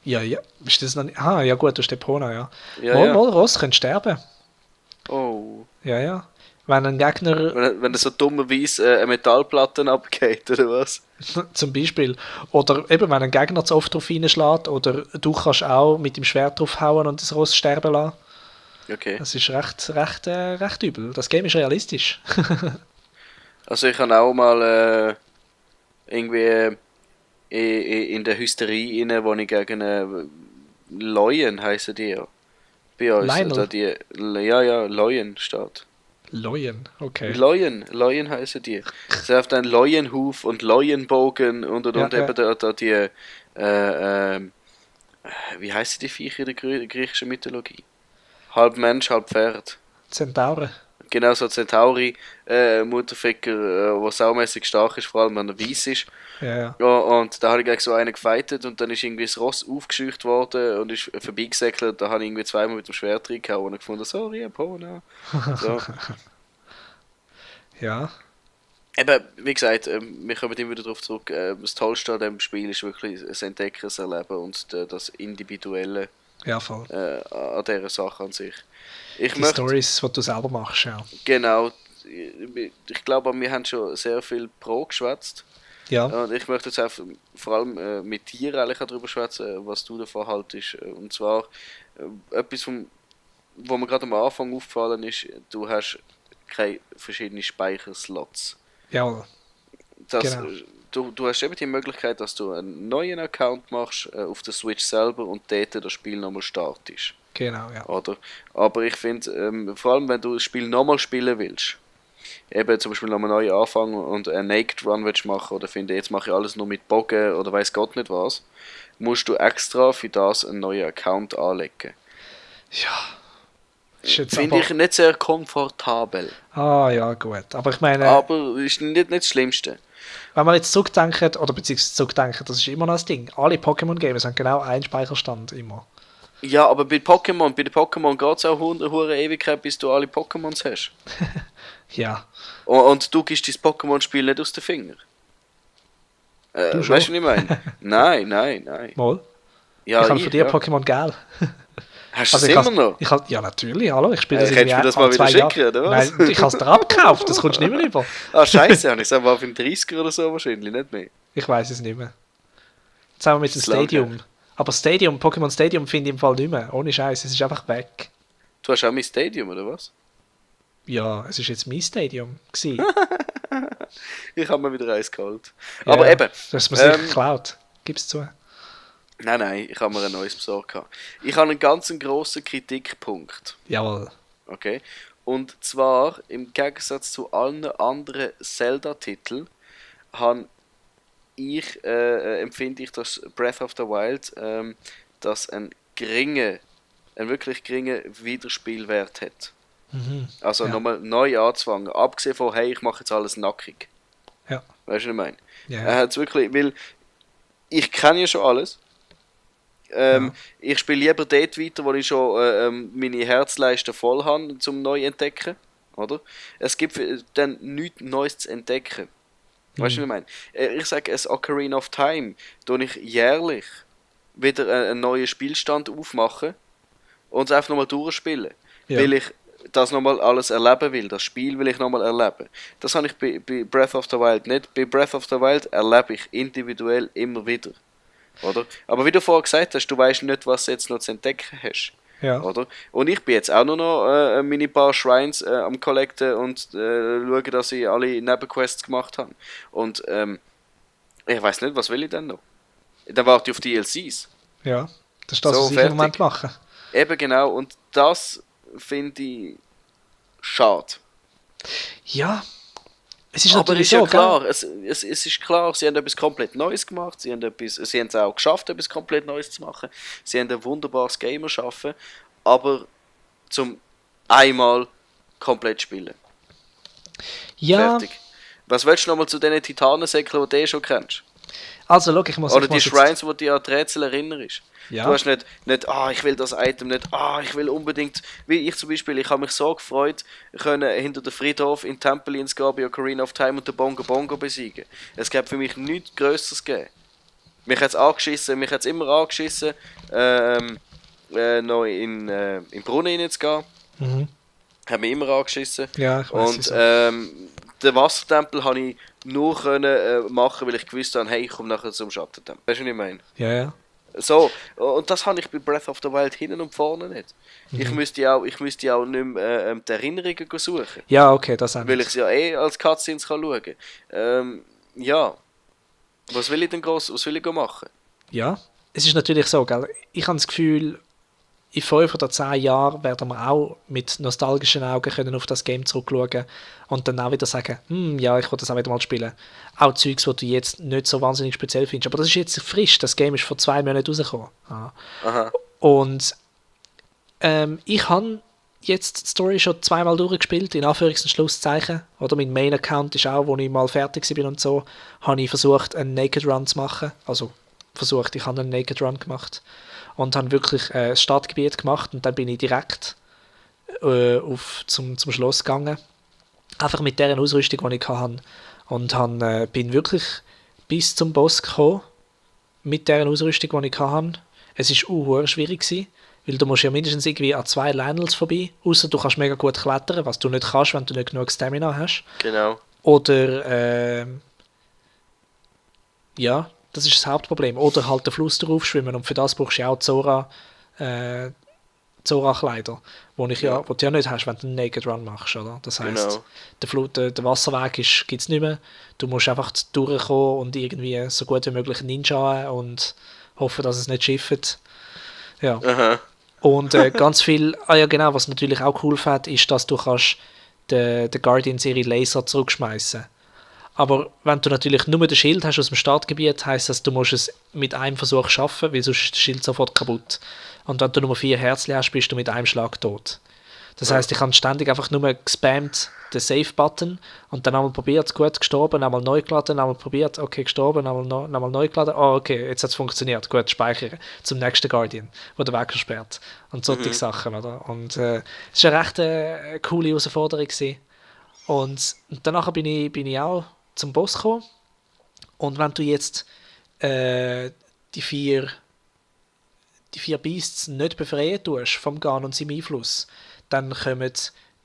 Ja. Ist das noch nicht... ja gut, du hast Depona, ja.
Ja,
Mal,
ja.
Ross können sterben.
Oh.
Ja. Wenn ein Gegner,
Wenn er so dummerweise eine Metallplatte abgeht, oder was?
zum Beispiel, oder eben wenn ein Gegner zu oft drauf reinschlägt, oder du kannst auch mit dem Schwert draufhauen und das Ross sterben lassen.
Okay.
Das ist recht übel. Das Game ist realistisch.
Also ich habe auch mal irgendwie in der Hysterie rein, wo ich gegen Leuen heissen die ja. Bei uns.
Lionel?
Oder die, ja, Leuen steht.
Leuen, okay.
Leuen heißen die. Es hat einen Leuenhuf und Leuenbogen und
Ja.
eben da die, wie heißen die Viecher in der griechischen Mythologie? Halb Mensch, halb Pferd.
Zentauren.
Genau so Centauri, Mutterficker, der saumässig stark ist, vor allem wenn er weiss ist.
Ja.
Ja, und da habe ich gegen so einen gefightet und dann ist irgendwie das Ross aufgescheucht worden und ist vorbeigesäckelt. Da habe ich irgendwie zweimal mit dem Schwert reingehauen und ich gefunden, sorry, Pona. So.
Ja.
Eben, wie gesagt, wir kommen immer wieder darauf zurück, das Tollste an diesem Spiel ist wirklich das Entdecken, das Erleben und das Individuelle
Ja, voll.
an dieser Sache an sich. Ich
Die
möchte,
Stories, die du selber machst, ja.
genau, ich glaube, wir haben schon sehr viel pro geschwätzt.
Ja,
Und ich möchte jetzt einfach vor allem mit dir eigentlich auch darüber schwätzen, was du davon haltest. Und zwar etwas, wo mir gerade am Anfang aufgefallen ist, du hast keine verschiedenen Speicherslots.
jawohl.
Das,
Genau.
du hast eben die Möglichkeit, dass du einen neuen Account machst auf der Switch selber und dort das Spiel nochmal startest.
Genau, ja.
Oder? Aber ich finde, vor allem wenn du das Spiel nochmal spielen willst, eben zum Beispiel nochmal neu anfangen und einen Naked Run willst machen oder finde, jetzt mache ich alles nur mit Bogen oder weiß Gott nicht was, musst du extra für das einen neuen Account anlegen.
Ja. Ist jetzt
Finde ich nicht sehr komfortabel.
Ah, ja, gut. Aber ich meine,
Aber ist nicht das Schlimmste.
wenn man jetzt zurückdenkt, oder beziehungsweise zurückdenkt, das ist immer noch das Ding. Alle Pokémon-Games haben genau einen Speicherstand immer.
Ja, aber bei den Pokémon geht es auch hure Ewigkeit, bis du alle Pokémons hast.
Ja.
Und du gibst dein Pokémon-Spiel nicht aus den Fingern.
Du schon?
Weißt du, was ich meine? Nein.
Mal.
Ja,
ich habe von dir
ja.
Pokémon Gel.
Hast du
Also
es
ich
immer noch?
ja, natürlich, hallo. Ich spiele das
Kannst du mir das mal wieder schicken, oder was?
Nein, ich habe es dir abgekauft, das kommst du nicht mehr über.
Ah, scheiße, habe ich es aber auf den 30er oder so wahrscheinlich, nicht mehr.
Ich weiß es nicht mehr. Zusammen mit dem
Das ist lang
Stadium. Aber Pokémon Stadium finde ich im Fall nicht mehr. Ohne Scheiß, es ist einfach weg.
Du hast auch mein Stadium, oder was?
Ja, es ist jetzt mein Stadium gewesen.
Ich habe mir wieder eins geholt.
Ja,
Aber eben,
Du hast mir sicher geklaut. Gib's zu.
nein, ich habe mir ein neues besorgt. Ich habe einen ganz grossen Kritikpunkt.
Jawohl.
Okay? Und zwar, im Gegensatz zu allen anderen Zelda-Titeln, empfinde ich, dass Breath of the Wild das einen wirklich geringen Wiederspielwert hat. Also
Ja.
nochmal neu anzufangen. Abgesehen von, hey, ich mache jetzt alles nackig.
Ja.
Weißt du, was ich meine?
Ja.
Er hat es wirklich, weil ich kenne ja schon alles. Ich spiele lieber dort weiter, wo ich schon meine Herzleiste voll habe, zum neu entdecken. Oder? Es gibt dann nichts Neues zu entdecken. Weißt du, was ich meine? Ich sage, ein Ocarina of Time, tue ich jährlich wieder einen neuen Spielstand aufmachen und es einfach nochmal durchspielen.
Ja.
Weil ich das nochmal alles erleben will. Das Spiel will ich nochmal erleben. Das habe ich bei Breath of the Wild nicht. Bei Breath of the Wild erlebe ich individuell immer wieder. Oder? Aber wie du vorher gesagt hast, du weißt nicht, was du jetzt noch zu entdecken hast.
Ja.
Oder? Und ich bin jetzt auch nur noch meine paar Shrines am Collecten und schauen, dass ich alle Nebenquests gemacht habe. Und ich weiß nicht, was will ich denn noch? Dann warte ich auf DLCs.
Ja. Das ist das,
So,
was ich im
fertig.
Moment mache.
Eben genau, und das finde ich schade.
Ja. Es ist
Aber
natürlich
ist ja
so,
klar, es ist klar, sie haben etwas komplett Neues gemacht, sie haben es auch geschafft, etwas komplett Neues zu machen, sie haben ein wunderbares Game erschaffen, aber zum einmal komplett spielen.
Ja.
Fertig. Was willst du nochmal zu diesen Titanensäckeln, die du schon kennst?
Also, schau, ich muss
Oder
ich
die
muss jetzt-
Shrines, wo du an die Rätsel erinnerst.
Ja.
Du hast nicht, ich will das Item nicht, ich will unbedingt, wie ich zum Beispiel, ich habe mich so gefreut, können hinter den Friedhof in Temple gehen, bei Ocarina of Time und den Bongo Bongo besiegen. Es gab für mich nichts Größeres gegeben. Mich hat es immer angeschissen, noch in den Brunnen reinzugehen.
Mhm.
Hat mich immer angeschissen.
Ja, ich weiss
Und
wieso.
den Wassertempel habe ich nur können, machen, weil ich gewusst habe, hey, ich komme nachher zum Schattentempel. Weißt du, was ich meine?
Ja.
So, und das habe ich bei Breath of the Wild hinten und vorne nicht. Ich
Mhm.
müsste auch nicht mehr die Erinnerungen suchen.
Ja, okay, das auch
Weil ich
nicht.
es ja als Cutscenes kann schauen kann. Ja, was will ich denn was will ich machen?
Ja, es ist natürlich so, gell? Ich habe das Gefühl, in 5 oder 10 Jahren werden wir auch mit nostalgischen Augen können auf das Game zurückschauen und dann auch wieder sagen, ja, ich will das auch wieder mal spielen. Auch Zeugs, die du jetzt nicht so wahnsinnig speziell findest. Aber das ist jetzt frisch, das Game ist vor 2 Monaten rausgekommen. Ja.
Aha.
Und ich habe jetzt die Story schon 2-mal durchgespielt, in Anführungs- und Schlusszeichen. Oder mein Main-Account ist auch, wo ich mal fertig war und so, habe ich versucht, einen Naked Run zu machen. Also ich habe einen Naked Run gemacht. Und habe wirklich das Stadtgebiet gemacht und dann bin ich direkt zum Schloss gegangen. Einfach mit der Ausrüstung, die ich hatte. Und bin wirklich bis zum Boss gekommen mit der Ausrüstung, die ich hatte. Es war schwierig gewesen, weil du musst ja mindestens irgendwie an 2 Lionels vorbei, außer du kannst mega gut klettern, was du nicht kannst, wenn du nicht genug Stamina hast.
Genau.
Oder ja, das ist das Hauptproblem. Oder halt den Fluss drauf schwimmen und für das brauchst du ja auch Zora-Kleider, wo du ja nicht hast, wenn du einen Naked Run machst, oder? Das heisst, der Wasserweg gibt es nicht mehr. Du musst einfach durchkommen und irgendwie so gut wie möglich ninjaen und hoffen, dass es nicht schifft. Ja.
Aha.
Und ganz viel, ja genau, was natürlich auch cool fand, ist, dass du kannst den Guardians ihre Laser zurückschmeißen. Aber wenn du natürlich nur den Schild hast aus dem Startgebiet, heisst das, du musst es mit einem Versuch schaffen, weil sonst ist das Schild sofort kaputt. Und wenn du nur 4 Herzchen hast, bist du mit einem Schlag tot. Das heisst, ich habe ständig einfach nur gespammt den Save-Button und dann einmal probiert, gut, gestorben, einmal neu geladen, einmal probiert, okay, gestorben, einmal neu geladen, okay, jetzt hat es funktioniert, gut, speichern, zum nächsten Guardian, wo der Weg sperrt. Und solche Sachen, oder? Und es war eine recht coole Herausforderung gewesen. Und danach bin ich auch zum Boss gekommen. Und wenn du jetzt die vier Beasts nicht befreien tust vom Ganon und seinem Einfluss, dann kommen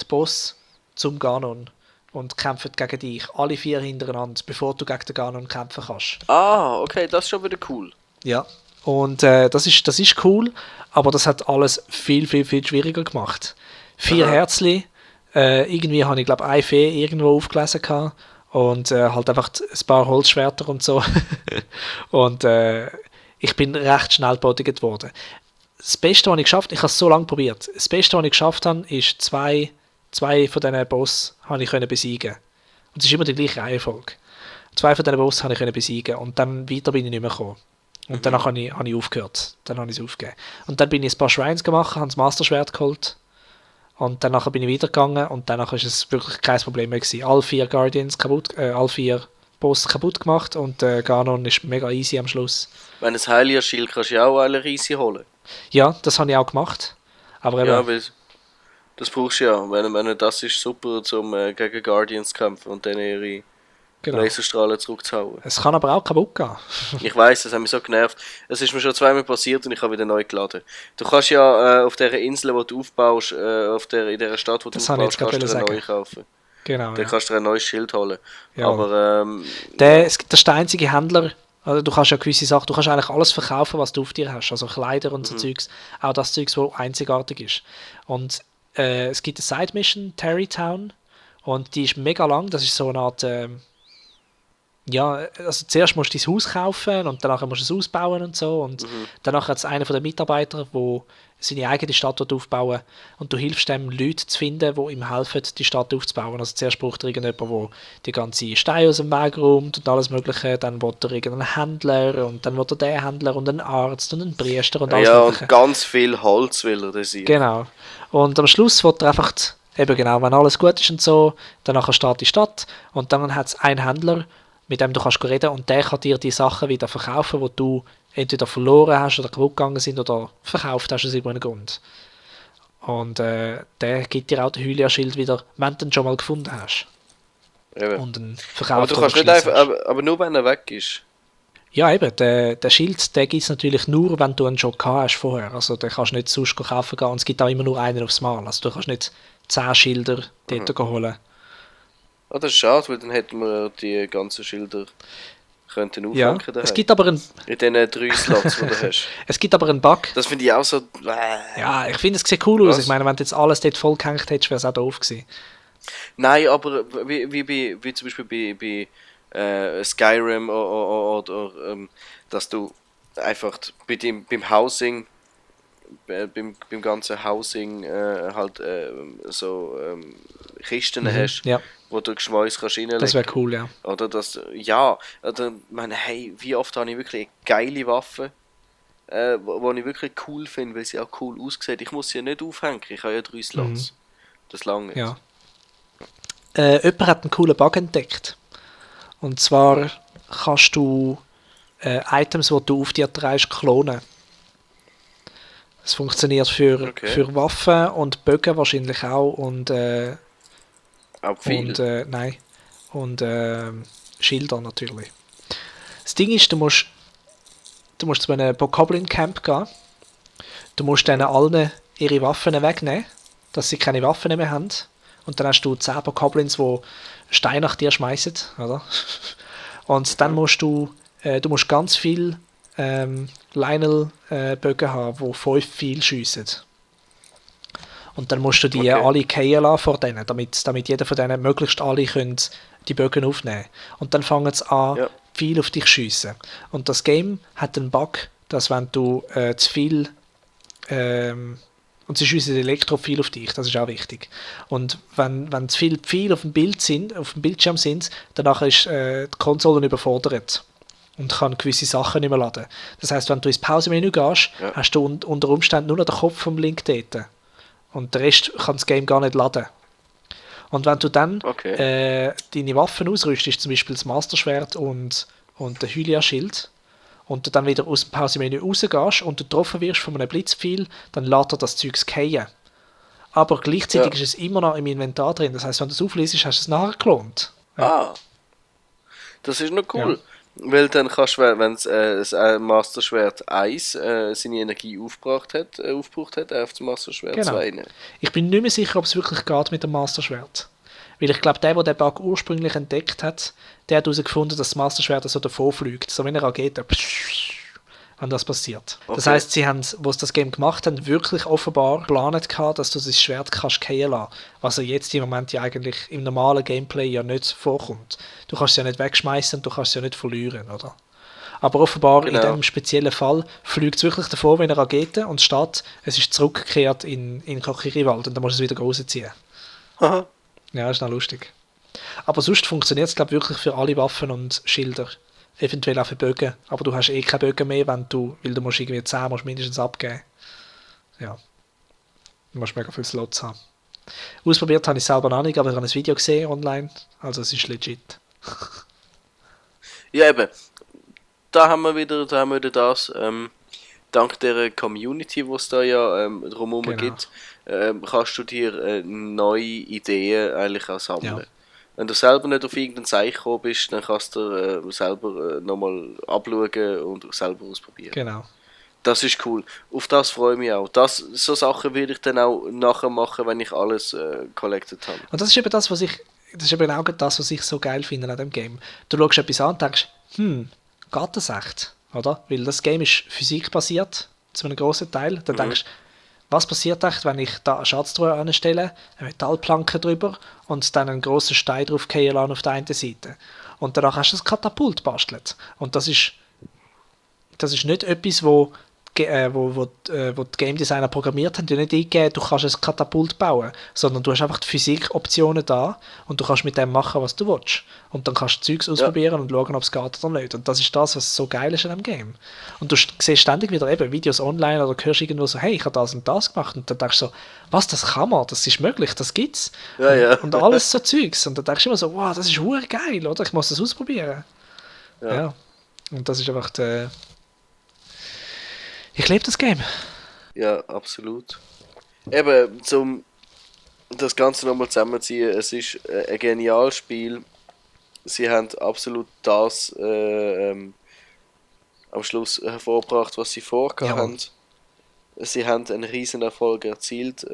die Boss zum Ganon und kämpfen gegen dich. Alle 4 hintereinander, bevor du gegen den Ganon kämpfen kannst.
Ah, okay, das ist schon wieder cool.
Ja. Und das ist cool, aber das hat alles viel, viel, viel schwieriger gemacht. 4 Herzli, irgendwie habe ich glaube eine Fee irgendwo aufgelesen gehabt und halt einfach ein paar Holzschwerter und so. Und ich bin recht schnell bodigt worden. Das Beste, was ich geschafft habe, ich habe es so lange probiert, das Beste, was ich geschafft habe, ist zwei von diesen Boss habe ich besiegen. Und es ist immer die gleiche Reihenfolge. 2 von diesen Boss habe ich besiegen und dann weiter bin ich nicht mehr gekommen. Und danach habe ich aufgehört. Dann habe ich es aufgegeben. Und dann bin ich ein paar Shrines gemacht, habe das Master-Schwert geholt. Und danach bin ich weitergegangen und danach war es wirklich kein Problem mehr gewesen. Alle 4 Guardians kaputt, alle 4 Boss kaputt gemacht und Ganon ist mega easy am Schluss.
Wenn ein Heiler-Schild kannst du ja auch alle Reise holen.
Ja, das habe ich auch gemacht. Aber eben,
Ja, weil das brauchst du ja. Wenn das ist super, um gegen Guardians zu kämpfen und dann ihre
genau.
Laserstrahlen zurückzuhauen.
Es kann aber auch kaputt gehen.
Ich weiss, das hat mich so genervt. Es ist mir schon 2-mal passiert und ich habe wieder neu geladen. Du kannst ja auf dieser Insel, die du aufbaust, in dieser Stadt, wo du
Das habe ich
aufbaust,
jetzt gerade
kannst du
sagen.
neu kaufen.
Genau.
Dann
Ja.
kannst du dir ein neues Schild holen.
Ja.
Aber
Das ist der einzige Händler. Also du kannst ja gewisse Sachen, du kannst eigentlich alles verkaufen, was du auf dir hast. Also Kleider und so Zeugs. Auch das Zeugs, das einzigartig ist. Und es gibt eine Side-Mission, Terrytown. Und die ist mega lang. Das ist so eine Art... ja, also zuerst musst du dein Haus kaufen und danach musst du es ausbauen und so. Und danach hat es einen von den Mitarbeitern, der seine eigene Stadt aufbauen will. Und du hilfst dem, Leute zu finden, die ihm helfen, die Stadt aufzubauen. Also zuerst braucht er irgendjemanden, der die ganze Steine aus dem Weg räumt und alles Mögliche. Dann will er irgendeinen Händler und dann will er den Händler und einen Arzt und einen Priester und alles
ja,
Mögliche.
und ganz viel Holz will er sein.
Genau. Und am Schluss will er einfach, eben genau, wenn alles gut ist und so, danach steht die Stadt und dann hat es einen Händler, mit dem du kannst reden und der kann dir die Sachen wieder verkaufen, die du entweder verloren hast oder kaputt gegangen sind oder verkauft hast aus irgendeinem Grund. Und der gibt dir auch den Hylia-Schild wieder, wenn du ihn schon mal gefunden hast.
Eben.
Und einen
Aber
verkauft
du kannst nicht einfach, aber nur wenn er weg ist.
Ja, eben, der Schild, der gibt es natürlich nur, wenn du einen schon gehabt hast vorher. Also den kannst du nicht sonst kaufen gehen und es gibt auch immer nur einen aufs Mal. Also du kannst nicht 10 Schilder dort holen.
Ah, das ist schade, weil dann hätten wir die ganzen Schilder könnten
Ja,
aufhängen daheim.
es gibt aber einen,
In diesen 3 Slots, die du hast.
es gibt aber einen Bug.
Das finde ich auch so...
Ja, ich finde, es sieht cool aus.
Was?
Ich meine, wenn du jetzt alles dort voll gehängt hättest, wäre es auch doof gewesen.
Nein, aber wie zum Beispiel bei Skyrim oder dass du einfach beim Housing, beim ganzen Housing halt so Kisten hast,
Ja,
wo du Geschmäus kannst reinlegen.
das wäre cool, ja.
Oder das, ja, oder, ich meine, hey, wie oft habe ich wirklich eine geile Waffe, wo ich wirklich cool finde, weil sie auch cool aussieht. Ich muss sie ja nicht aufhängen, ich habe ja 3 Slots. Das lange
Ja. Jemand hat einen coolen Bug entdeckt. Und zwar kannst du Items, die du auf dir trägst, klonen. Das funktioniert für Waffen und Bögen wahrscheinlich auch und
Auch viel.
und Schilder natürlich. Das Ding ist, du musst zu einem Bokoblin Camp gehen. Du musst denen allen ihre Waffen wegnehmen, dass sie keine Waffen mehr haben. Und dann hast du 10 Bokoblins, die Steine nach dir schmeißen, oder? Und dann musst du musst ganz viel Lionel-Bögen haben, die 5 viel schiessen. Und dann musst du die alle fallen lassen vor denen, damit jeder von denen möglichst alle können die Bögen aufnehmen. Und dann fangen sie an, viel auf dich zu schiessen. Und das Game hat einen Bug, dass wenn du zu viel und sie schiessen Elektropfeil auf dich, das ist auch wichtig. Und wenn zu viele Pfeile auf dem Bildschirm sind, danach ist die Konsole überfordert und kann gewisse Sachen nicht mehr laden. Das heisst, wenn du ins Pausemenü gehst, hast du unter Umständen nur noch den Kopf vom Link dort. Und den Rest kann das Game gar nicht laden. Und wenn du dann deine Waffen ausrüstest, zum Beispiel das Masterschwert und den Hylia-Schild, und du dann wieder aus dem Pausemenü rausgehst und du getroffen wirst von einem Blitzpfeil, dann lädt er das Zeug fallen. Aber gleichzeitig ist es immer noch im Inventar drin. Das heisst, wenn du es aufliest, hast du es nachher geklont.
Ja. Das ist noch cool. Ja. Weil dann kannst du, wenn das Masterschwert 1 seine Energie aufgebraucht hat, auf das Masterschwert 2 nicht.
Ich bin nicht mehr sicher, ob es wirklich geht mit dem Masterschwert. Weil ich glaube, der den Bug ursprünglich entdeckt hat, der hat herausgefunden, dass das Masterschwert so davor fliegt. So wie eine Rakete. Wenn das passiert. Okay. Das heisst, sie haben, wo sie das Game gemacht haben, wirklich offenbar geplant gehabt, dass du das Schwert kannst fallen lassen. Was ja jetzt im Moment ja eigentlich im normalen Gameplay ja nicht vorkommt. Du kannst es ja nicht wegschmeißen und du kannst es ja nicht verlieren, oder? Aber offenbar in diesem speziellen Fall fliegt es wirklich davor wie eine Rakete und steht, es ist zurückgekehrt in Kokiriwald und dann musst du es wieder rausziehen.
Aha.
Ja, ist noch lustig. Aber sonst funktioniert es, glaube ich, wirklich für alle Waffen und Schilder. Eventuell auch für Bögen. Aber du hast eh keine Bögen mehr, weil du musst irgendwie 10 musst mindestens abgeben. Ja. Du musst mega viele Slots haben. Ausprobiert habe ich es selber noch nicht, aber ich habe ein Video gesehen online. Also es ist legit.
Ja eben. Da haben wir wieder das. Dank der Community, die es da ja drumherum gibt, kannst du dir neue Ideen eigentlich auch sammeln. Ja. Wenn du selber nicht auf irgendeinen Seich gekommen bist, dann kannst du selber nochmal abschauen und selber ausprobieren.
Genau.
Das ist cool. Auf das freue ich mich auch. So Sachen werde ich dann auch nachher machen, wenn ich alles collected habe.
Und das ist eben das, was ich so geil finde an dem Game. Du schaust etwas an und denkst, geht das echt? Oder? Weil das Game ist physikbasiert, zu einem grossen Teil. Dann denkst du, was passiert echt, wenn ich da eine Schatztruhe anstelle, eine Metallplanke drüber und dann einen grossen Stein drauf fallen lasse auf der einen Seite. Und danach hast du ein Katapult bastelt. Und das ist nicht etwas, wo die Game Designer programmiert haben, die nicht eingeben, du kannst ein Katapult bauen, sondern du hast einfach die Physik-Optionen da und du kannst mit dem machen, was du willst. Und dann kannst du Zeugs ausprobieren und schauen, ob es geht oder nicht. Und das ist das, was so geil ist an dem Game. Und du siehst ständig wieder eben Videos online oder hörst irgendwo so, hey, ich habe das und das gemacht. Und dann denkst du so, was, das kann man, das ist möglich, das gibt's.
Ja.
Und alles so Zeugs. Und dann denkst du immer so, wow, das ist verdammt geil, oder? Ich muss das ausprobieren. Ja. Und das ist einfach ich liebe das Game.
Ja, absolut. Eben, zum das Ganze nochmal zusammenziehen, es ist ein geniales Spiel. Sie haben absolut das am Schluss hervorgebracht, was sie vorgehabt
Jawohl.
haben. Sie haben einen riesen Erfolg erzielt.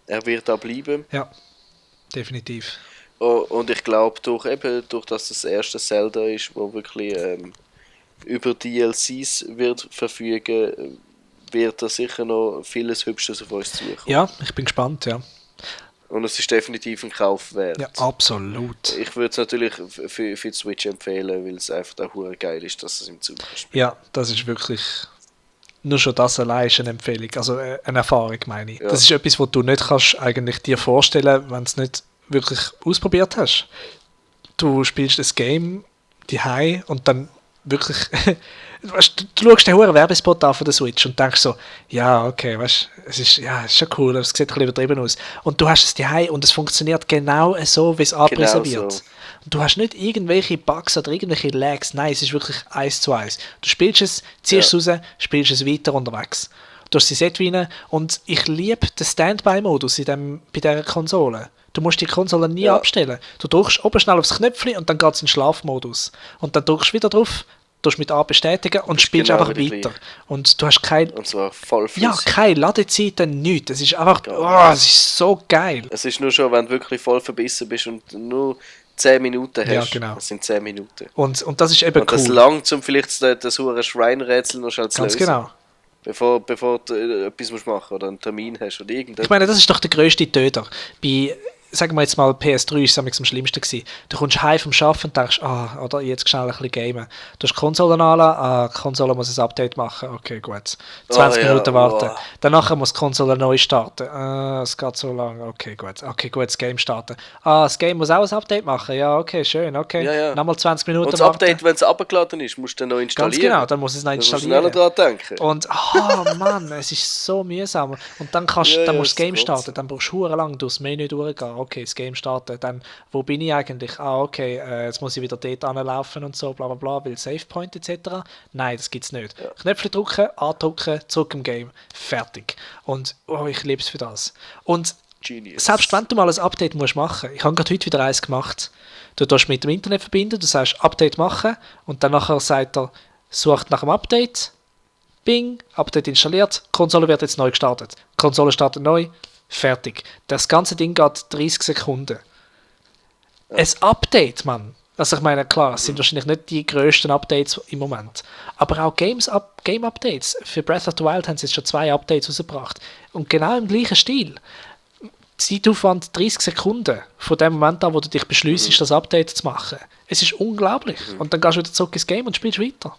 Er wird da bleiben.
Ja, definitiv.
Und ich glaube, durch dass das erste Zelda ist, wo wirklich über DLCs wird verfügen, wird da sicher noch vieles Hübsches auf uns zukommen.
Ja, ich bin gespannt, ja.
Und es ist definitiv ein Kauf wert.
Ja, absolut.
Ich würde es natürlich für die Switch empfehlen, weil es einfach auch hure geil ist, dass es im Zug spielt.
Ja, das ist wirklich... Nur schon das allein ist eine Empfehlung, also eine Erfahrung, meine ich.
Ja.
Das ist etwas, was du nicht kannst eigentlich dir vorstellen, wenn du es nicht wirklich ausprobiert hast. Du spielst das Game daheim und dann wirklich... weißt, du schaust den hohen Werbespot an von der Switch und denkst so, ja, okay, weißt, es ist schon cool, es sieht ein bisschen übertrieben aus. Und du hast es daheim und es funktioniert genau so, wie es angepriesen wird.
So.
Und du hast nicht irgendwelche Bugs oder irgendwelche Lags, nein, es ist wirklich 1:1. Du spielst es, ziehst es raus, spielst es weiter unterwegs. Du hast die Set rein und ich liebe den Standby-Modus bei dieser Konsole. Du musst die Konsole nie abstellen. Du drückst oben schnell aufs Knöpfchen und dann geht es in den Schlafmodus. Und dann drückst du wieder drauf, tust mit A bestätigen und spielst
genau
einfach
wieder
weiter.
gleich.
Und du hast kein...
Und zwar voll
Ja,
flüssig.
keine Ladezeiten, nichts. Es ist einfach...
Ja.
es ist so geil.
Es ist nur schon, wenn du wirklich voll verbissen bist und nur 10 Minuten hast.
Ja, genau.
Das sind 10 Minuten.
Und das ist eben
Und das
cool.
langt, um vielleicht das hure Schweinrätsel noch schnell zu
Ganz
lösen.
genau.
Bevor du etwas musst machen oder einen Termin hast oder irgendetwas.
Ich meine, das ist doch der grösste Töter. Bei, sagen wir jetzt mal, PS3 ist es am schlimmsten gewesen. Du kommst heim vom Arbeiten und denkst, oder jetzt schnell ein bisschen gamen. Du hast die Konsole anlassen, die Konsole muss ein Update machen. Okay, gut. 20 Minuten warten. Danach muss die Konsole neu starten. Es geht so lange. Okay, gut. Das Game starten. Das Game muss auch ein Update machen. Ja, okay, schön. Okay.
Ja.
Nochmal 20 Minuten
Und das
warten.
Update, wenn es abgeladen ist, musst du dann neu installieren.
Ganz genau, dann muss es noch
Da musst du
installieren.
schneller dran denken.
Und, Mann, es ist so mühsam. Und dann, dann musst du das Game starten, dann brauchst du verdammt lang durchs Menü durchgehen. Okay, das Game starten, dann, wo bin ich eigentlich? Okay, jetzt muss ich wieder dort anlaufen und so, bla bla bla, weil Save Point etc. Nein, das gibt's nicht.
Ja.
Knöpfe drücken, andrücken, zurück im Game, fertig. Und, ich liebe es für das. Und
Genius.
selbst wenn du mal ein Update musst machen, ich habe gerade heute wieder eins gemacht, du tust mit dem Internet verbinden, du sagst Update machen und dann nachher sagt er, sucht nach dem Update, Bing, Update installiert, Konsole wird jetzt neu gestartet. Konsole startet neu, fertig. Das ganze Ding geht 30 Sekunden. Ja. Ein Update, Mann. Also ich meine, klar, es sind wahrscheinlich nicht die grössten Updates im Moment. Aber auch Game-Updates. Für Breath of the Wild haben sie jetzt schon 2 Updates rausgebracht. Und genau im gleichen Stil. Zeitaufwand 30 Sekunden von dem Moment an, wo du dich beschliessest, das Update zu machen. Es ist unglaublich. Und dann gehst du wieder zurück ins Game und spielst weiter.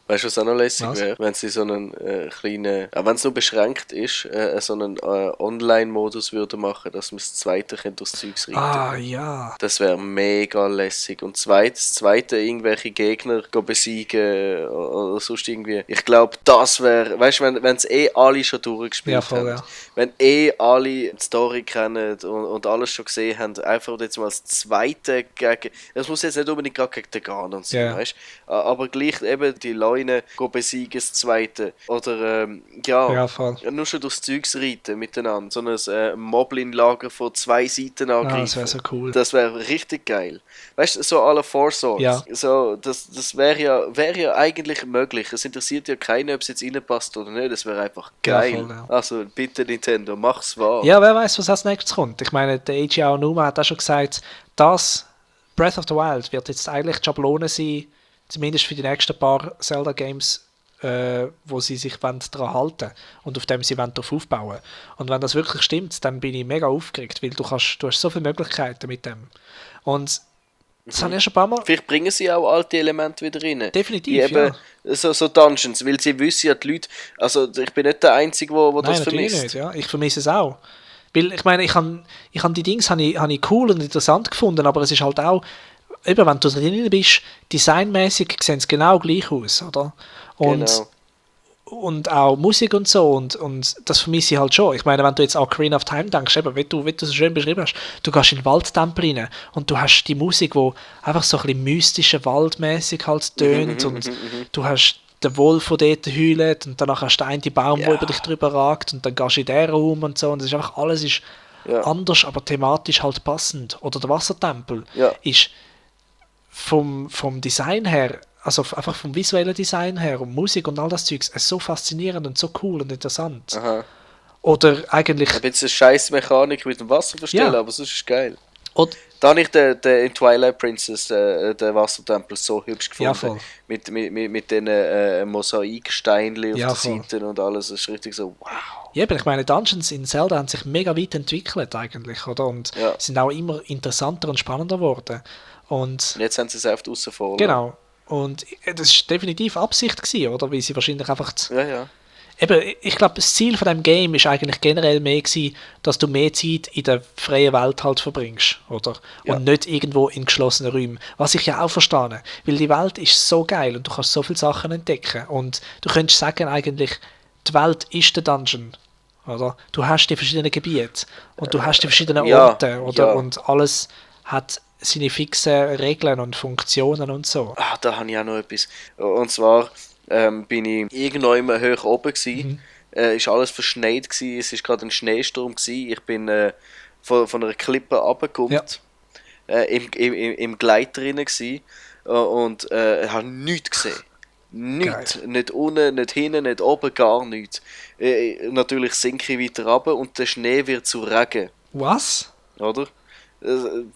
Weißt du, was auch noch lässig
Was?
wäre? Wenn sie so einen kleinen, auch wenn es nur beschränkt ist, so einen Online-Modus würde machen, dass man das Zweite durchs Zeugs reiten.
Ja.
Das wäre mega lässig. Und das Zweite irgendwelche Gegner besiegen oder sonst irgendwie. Ich glaube, das wäre, weißt du, wenn es alle schon durchgespielt
Ja, voll,
haben,
ja.
wenn alle die Story kennen und alles schon gesehen haben, einfach jetzt mal das Zweite gegen, das muss jetzt nicht unbedingt gerade gegen den Ganon sein,
Ja.
weißt du? Aber gleich eben die Leute besiegen, das Zweite. Oder,
Ja, voll.
nur schon durchs Zeugs reiten miteinander. So ein Moblin-Lager von 2 Seiten angreifen.
Das wäre so cool.
Das wäre richtig geil. Weißt du, so à la Four Swords.
Ja.
So, das wäre ja eigentlich möglich. Es interessiert ja keinen, ob es jetzt reinpasst oder nicht. Das wäre einfach
Ja,
geil.
voll, ja.
Also bitte Nintendo, mach's wahr.
Ja, wer weiß, was als nächstes kommt. Ich meine, der Eiji Aonuma hat auch schon gesagt, dass Breath of the Wild wird jetzt eigentlich die Schablone sein, zumindest für die nächsten paar Zelda-Games, wo sie sich daran halten und auf dem sie darauf aufbauen. Und wenn das wirklich stimmt, dann bin ich mega aufgeregt, weil du hast so viele Möglichkeiten mit dem. Und das habe ich schon ein paar Mal...
Vielleicht bringen sie auch alte Elemente wieder rein.
Definitiv,
Wie eben so Dungeons, weil sie wissen ja, die Leute... Also ich bin nicht der Einzige, der das
natürlich
vermisst.
nicht, ja. Ich vermisse es auch. Weil, ich meine, ich habe die Dinge habe ich cool und interessant gefunden, aber es ist halt auch, eben, wenn du drin bist, designmäßig sehen sie genau gleich aus, oder? Und,
Genau.
und auch Musik und so, und das vermisse ich halt schon. Ich meine, wenn du jetzt an Ocarina of Time denkst, eben, wie du so schön beschrieben hast, du gehst in den Waldtempel rein und du hast die Musik, die einfach so ein bisschen mystische, waldmäßig halt tönt und du hast den Wolf, der dort heult und danach hast du einen Baum, der über dich drüber ragt und dann gehst du in den Raum und so und es ist einfach, alles ist anders, aber thematisch halt passend. Oder der Wassertempel ist vom Design her also einfach vom visuellen Design her und Musik und all das Zeugs, so faszinierend und so cool und interessant.
Aha.
Oder eigentlich,
Ein bisschen scheiß Mechanik mit dem Wasser verstellen,
Ja.
aber sonst ist es geil.
oder,
Da habe ich den in Twilight Princess, den Wassertempel, so hübsch gefunden.
Ja, voll.
Mit den Mosaiksteinchen
Ja,
auf den
voll.
Seiten und alles. Das ist richtig so, wow.
ja, aber ich meine, Dungeons in Zelda haben sich mega weit entwickelt eigentlich, oder? Und
Ja.
sind auch immer interessanter und spannender geworden. Und
Und jetzt haben sie es einfach außen vor.
genau. Und das ist definitiv Absicht gewesen, oder? Weil sie wahrscheinlich einfach
Ja.
eben, ich glaube, das Ziel von dem Game ist eigentlich generell mehr gewesen, dass du mehr Zeit in der freien Welt halt verbringst, oder?
Ja.
Und nicht irgendwo in geschlossenen Räumen. Was ich ja auch verstehe, weil die Welt ist so geil und du kannst so viele Sachen entdecken. Und du könntest sagen eigentlich, die Welt ist der Dungeon, oder? Du hast die verschiedenen Gebiete und du hast die verschiedenen
ja,
Orte, oder?
ja.
Und alles hat seine fixen Regeln und Funktionen und so.
Ah, da habe ich auch noch etwas. Und zwar bin ich irgendwann hoch oben gsi. Ist alles verschneit gsi. Es ist gerade ein Schneesturm gsi. Ich bin von einer Klippe runtergekommen. Im Gleiter drin gsi. Und habe nichts gesehen. Nichts.
Geil.
Nicht unten, nicht hinten, nicht oben, gar nichts. Natürlich sinke ich weiter runter und der Schnee wird zu Regen.
Was?
Oder?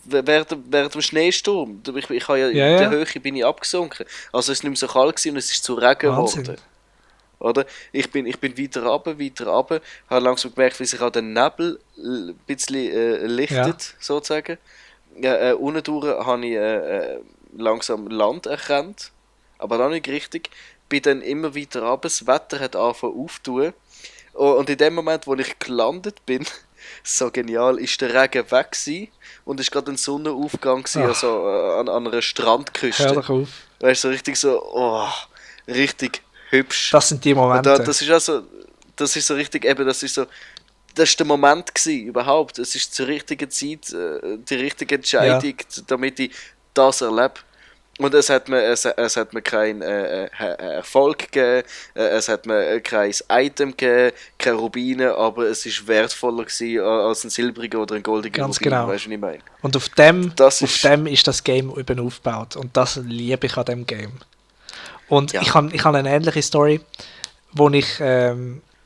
Während dem Schneesturm. Ich habe
Ja,
in
ja.
der Höhe bin ich abgesunken. Also es war nicht mehr so kalt gewesen und es ist zu Regen
Wahnsinn.
geworden. Oder? Ich bin weiter runter, habe langsam gemerkt, wie sich auch der Nebel ein bisschen lichtet, sozusagen. Unten durch habe ich langsam Land erkannt, aber noch nicht richtig. Bin dann immer weiter runter, das Wetter hat angefangen aufzutun. Und in dem Moment, wo ich gelandet bin, so genial, ist der Regen weg gewesen und es war gerade ein Sonnenaufgang gewesen,
Ach.
also an einer Strandküste.
Hör doch auf.
Weißt du, so richtig so, oh, richtig hübsch.
Das sind die
Und
Momente.
das ist also, das ist so richtig, eben, das ist der Moment gewesen, überhaupt. Es ist zur richtigen Zeit, die richtige Entscheidung, damit ich das erlebe. Und es hat mir keinen Erfolg gegeben, es hat mir kein Item gegeben, keine Rubine, aber es ist wertvoller gewesen als ein silbriger oder ein goldiger
Ganz
Rubin,
genau.
weißt du, was ich meine?
Und auf dem
Das
ist das Game eben aufgebaut. Und das liebe ich an dem Game. Und
Ja.
ich habe eine ähnliche Story, wo ich, das,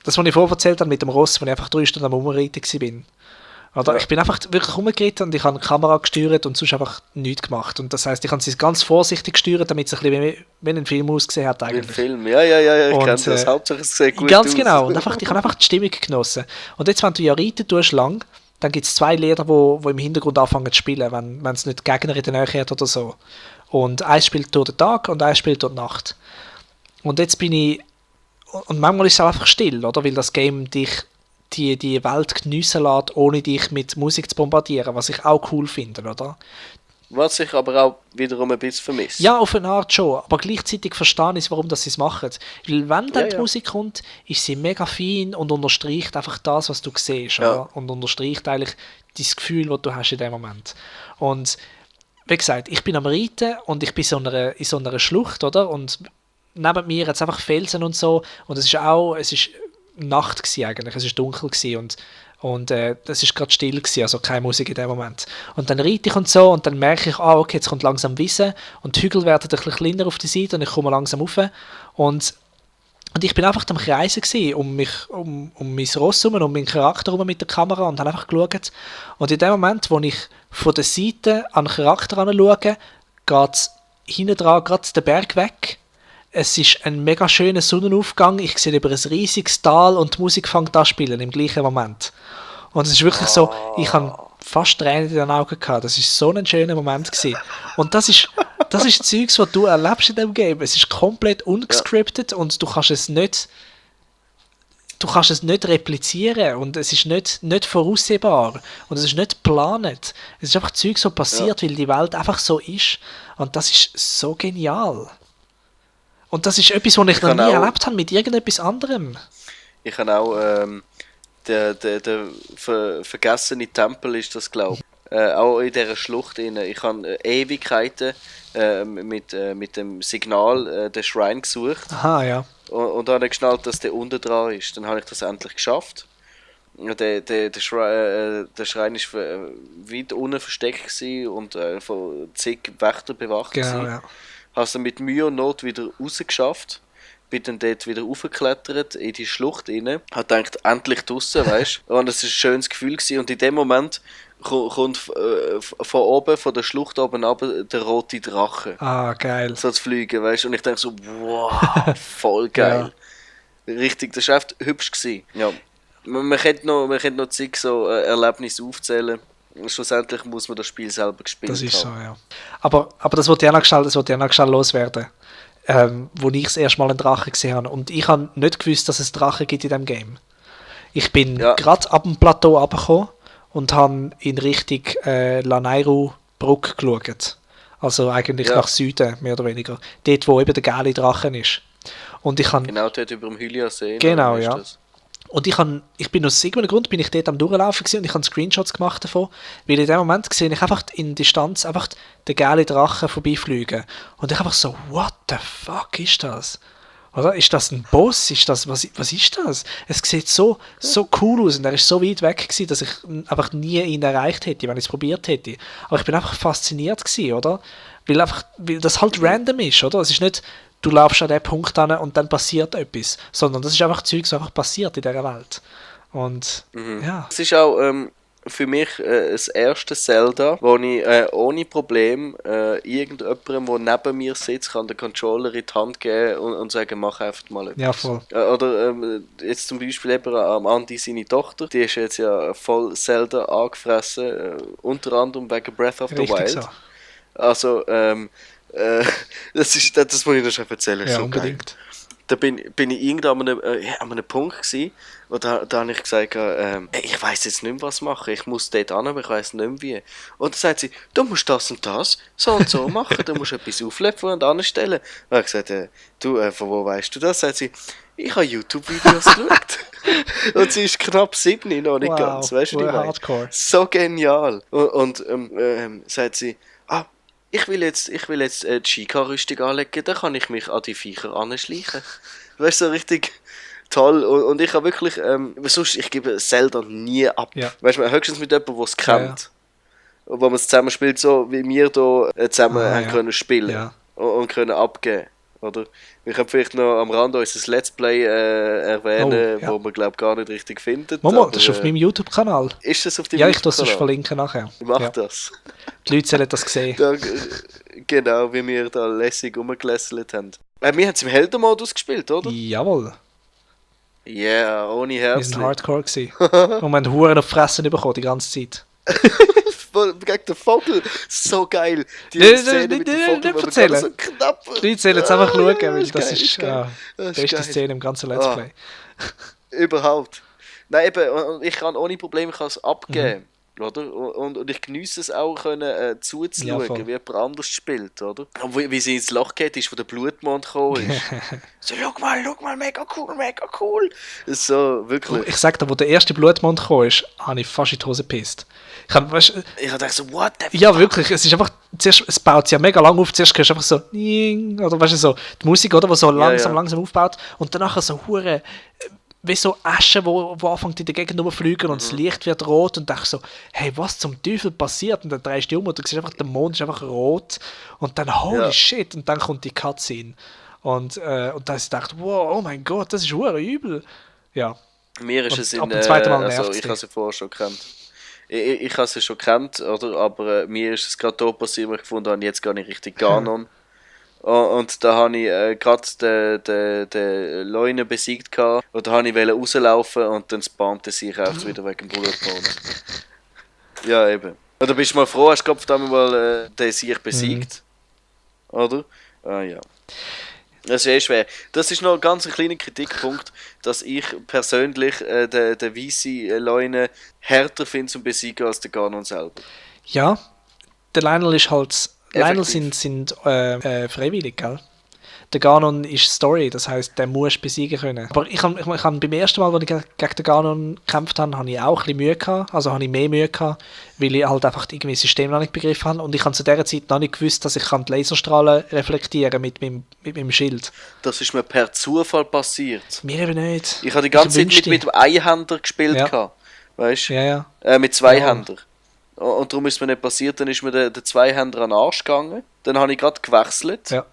was ich vorher erzählt habe mit dem Ross, wo ich einfach 3 Stunden am Umreiten war. Oder?
Ja.
Ich bin einfach wirklich rumgeritten und ich habe die Kamera gesteuert und sonst einfach nichts gemacht. Und das heisst, ich habe sie ganz vorsichtig gesteuert, damit es ein bisschen wie ein Film ausgesehen hat
Wie ein
eigentlich.
Film, ja, ich
Und,
kenne das. Hauptsache es sieht gut
Ganz
aus.
genau. Und einfach, ich habe einfach die Stimmung genossen. Und jetzt, wenn du ja reiten tust lang, dann gibt es 2 Lieder, wo im Hintergrund anfangen zu spielen, wenn es nicht Gegner in der Nähe hat oder so. Und eins spielt durch den Tag und eins spielt durch die Nacht. Und jetzt bin ich... Und manchmal ist es auch einfach still, oder? Weil das Game dich die Welt geniessen lässt, ohne dich mit Musik zu bombardieren, was ich auch cool finde, oder?
Was ich aber auch wiederum ein bisschen vermisse.
Ja, auf eine Art schon, aber gleichzeitig verstehe ich, warum das sie es machen. Weil wenn dann die
Ja.
Musik kommt, ist sie mega fein und unterstreicht einfach das, was du siehst,
Ja.
oder? Und unterstreicht eigentlich das Gefühl, das du hast in dem Moment. Und wie gesagt, ich bin am Reiten und ich bin in so einer Schlucht, oder? Und neben mir hat es einfach Felsen und so. Und es ist Nacht gewesen eigentlich, es ist dunkel gewesen und das ist gerade still gewesen, also keine Musik in dem Moment. Und dann reite ich und so und dann merke ich, okay, jetzt kommt langsam Wiese und die Hügel werden ein bisschen kleiner auf der Seite und ich komme langsam rauf. Und ich bin einfach am Kreisen gewesen, um mein Ross herum, um meinen Charakter herum mit der Kamera und habe einfach geschaut. Und in dem Moment, wo ich von der Seite an den Charakter anschaue, geht hinten dran gerade der Berg weg. Es ist ein mega schöner Sonnenaufgang. Ich sehe über ein riesiges Tal und die Musik fängt an zu spielen im gleichen Moment. Und es ist wirklich so, ich habe fast Tränen in den Augen gehabt. Das ist so ein schöner Moment gewesen. Und das ist Zeugs, was du erlebst in dem Game. Es ist komplett ungescriptet und du kannst es nicht replizieren und es ist nicht voraussehbar und es ist nicht geplant. Es ist einfach Zeug so passiert, weil die Welt einfach so ist. Und das ist so genial. Und das ist etwas, was ich noch nie erlebt habe mit irgendetwas anderem.
Ich habe auch der vergessene Tempel ist das, glaube ich. Auch in dieser Schlucht inne. Ich habe Ewigkeiten mit dem Signal den Shrine gesucht.
Aha, ja.
Und dann habe ich geschnallt, dass der unten dran ist. Dann habe ich das endlich geschafft. Der Schrein war weit unten versteckt gewesen und von zig Wächtern bewacht
Genau,
gewesen.
ja.
habe es dann mit Mühe und Not wieder rausgeschafft. Bin dann dort wieder raufgeklettert in die Schlucht rein. Habe gedacht, endlich draussen, weißt du. Und es war ein schönes Gefühl gewesen. Und in dem Moment kommt von oben, von der Schlucht oben runter, der rote Drache.
Ah, geil.
So zu fliegen, weißt du. Und ich denke so, wow, voll geil. Ja. Richtig, das war echt hübsch gewesen. Ja. Man könnte noch zig so Erlebnisse aufzählen. Schlussendlich muss man das Spiel selber gespielt haben.
Das ist so, ja. Aber das wollte ich auch noch schnell loswerden. Wo ich das erste Mal einen Drachen gesehen habe. Und ich habe nicht gewusst, dass es Drachen gibt in diesem Game. Ich bin gerade ab dem Plateau runtergekommen und habe in Richtung Lanayru-Brücke geschaut. Also eigentlich nach Süden, mehr oder weniger. Dort, wo eben der geile Drachen ist. Und ich habe...
Genau, dort über dem Hylia-See.
Genau, ja. Und ich bin aus irgendeinem Grund bin ich dort am Durchlaufen gewesen und ich habe Screenshots gemacht davon, weil in dem Moment gesehen ich einfach in Distanz einfach den geilen Drachen vorbeifliegen. Und ich einfach so, what the fuck ist das? Oder? Ist das ein Boss? Was ist das? Es sieht so cool aus und er ist so weit weg gewesen, dass ich einfach nie ihn erreicht hätte, wenn ich es probiert hätte. Aber ich bin einfach fasziniert gewesen, oder? Weil das halt random ist, oder? Es ist nicht, du laufst an den Punkt hin und dann passiert etwas, sondern das ist einfach Zeug, das einfach passiert in dieser Welt. Und ja.
Es ist auch für mich das erste Zelda, wo ich ohne Problem irgendjemandem, der neben mir sitzt, kann den Controller in die Hand geben und sagen, mach einfach mal etwas.
Ja, voll.
Oder jetzt zum Beispiel eben am Andi, seine Tochter, die ist jetzt ja voll Zelda angefressen, unter anderem wegen Breath of the
Richtig
Wild.
so.
Also, das muss ich dir schon erzählen.
Ja,
so
unbedingt.
Geil. Da bin ich irgendwann an einem Punkt gewesen, wo da habe ich gesagt, ich weiss jetzt nicht mehr, was machen. Ich muss dort hin, aber ich weiss nicht mehr wie. Und dann sagt sie, du musst das und das so und so machen. Du musst etwas auflöpfen und anstellen. Und ich habe gesagt, von wo weißt du das? Sagt sie, ich habe YouTube-Videos geschaut. Und sie ist knapp 7, noch nicht ganz. Weißt du, wie ich meine?
Hardcore.
So genial. Und sagt sie, ich will jetzt die Skika-Rüstung anlegen, dann kann ich mich an die Viecher anschleichen. Weißt du, so richtig toll. Und ich habe wirklich, sonst, ich gebe Zelda nie ab. Ja. Weißt du, höchstens mit jemandem, der es kennt. Ja. Wo man es zusammen spielt, so wie wir hier zusammen haben können spielen und können abgeben. Oder? Wir können vielleicht noch am Rand unser Let's Play erwähnen, wo man glaube gar nicht richtig findet.
Momo, das ist auf meinem YouTube-Kanal.
Ist das auf dem
YouTube-Kanal? Ja,
ich
das sonst verlinken nachher.
Mach das.
Die Leute sollen das sehen.
Da, genau, wie wir da lässig rumgelässelt haben. Wir haben es im Heldenmodus gespielt, oder?
Jawohl.
Ja, yeah, ohne Herz.
Wir waren Hardcore gewesen. Und wir haben Huren auf die Fresse bekommen die ganze Zeit.
Gegen den Vogel, so geil. Die
Szene mit dem Vogel, wo man so knapp... Die Leute sollen jetzt einfach schauen, weil das ist die beste Szene im ganzen Let's Play.
Überhaupt. Nein, eben, ich kann ohne Probleme es abgeben. Oder? Und ich geniesse es auch, zuzuschauen, wie jemand anders spielt. Oder? Und wie sie ins Loch geht, ist, wo der Blutmond gekommen ist. So, schau mal, mega cool. So, wirklich.
Ich sag dir, wo der erste Blutmond gekommen ist, habe ich fast in die Hose gepisst. Ich habe
gedacht so, what the fuck?
Ja, wirklich, es ist einfach, zuerst, es baut sich ja mega lang auf, zuerst hörst du einfach so, oder weißt du, so, die Musik, oder, die so langsam aufbaut, und danach so hure wie so Asche, wo anfängt in der Gegend rumfliegen und das Licht wird rot und dachte so, hey, was zum Teufel passiert? Und dann drehst du dich um und du siehst einfach, der Mond ist einfach rot und dann holy shit, und dann kommt die Cutscene. Und dann habe ich gedacht, wow, oh mein Gott, das ist hure übel. Ja.
Mir ist es
ab dem zweiten Mal
also ich habe es ja vorher schon gekannt. Ich habe es ja schon gekannt, oder? Aber mir ist es gerade da passiert, wo ich gefunden habe, jetzt gar nicht richtig Ganon. Und da habe ich gerade den Leune besiegt gehabt, und da wollte ich rauslaufen und dann spawnte sich einfach wieder wegen dem Blutmond. Ja, eben. Und da bist du mal froh, hast du gerade mal den sich besiegt. Oder? Ah ja. Das ist schwer. Das ist noch ein ganz kleiner Kritikpunkt, dass ich persönlich den weißen Leune härter finde zum Besiegen als den Ganon selber.
Ja, der Lionel ist halt... Lionel sind freiwillig, gell? Der Ganon ist Story, das heisst, der muss besiegen können. Aber ich hab beim ersten Mal, als ich gegen den Ganon gekämpft habe, habe ich auch ein bisschen Mühe gehabt. Also habe ich mehr Mühe gehabt, weil ich halt einfach irgendwie das System noch nicht begriffen habe. Und ich habe zu dieser Zeit noch nicht gewusst, dass ich die Laserstrahlen reflektieren mit meinem Schild.
Das ist mir per Zufall passiert.
Mir eben nicht.
Ich habe die ganze Zeit mit dem Einhänder gespielt. Ja. Weißt du?
Ja.
Mit Zweihänder. Und darum ist mir nicht passiert, dann ist mir der Zweihänder an den Arsch gegangen. Dann habe ich gerade gewechselt.
Ja.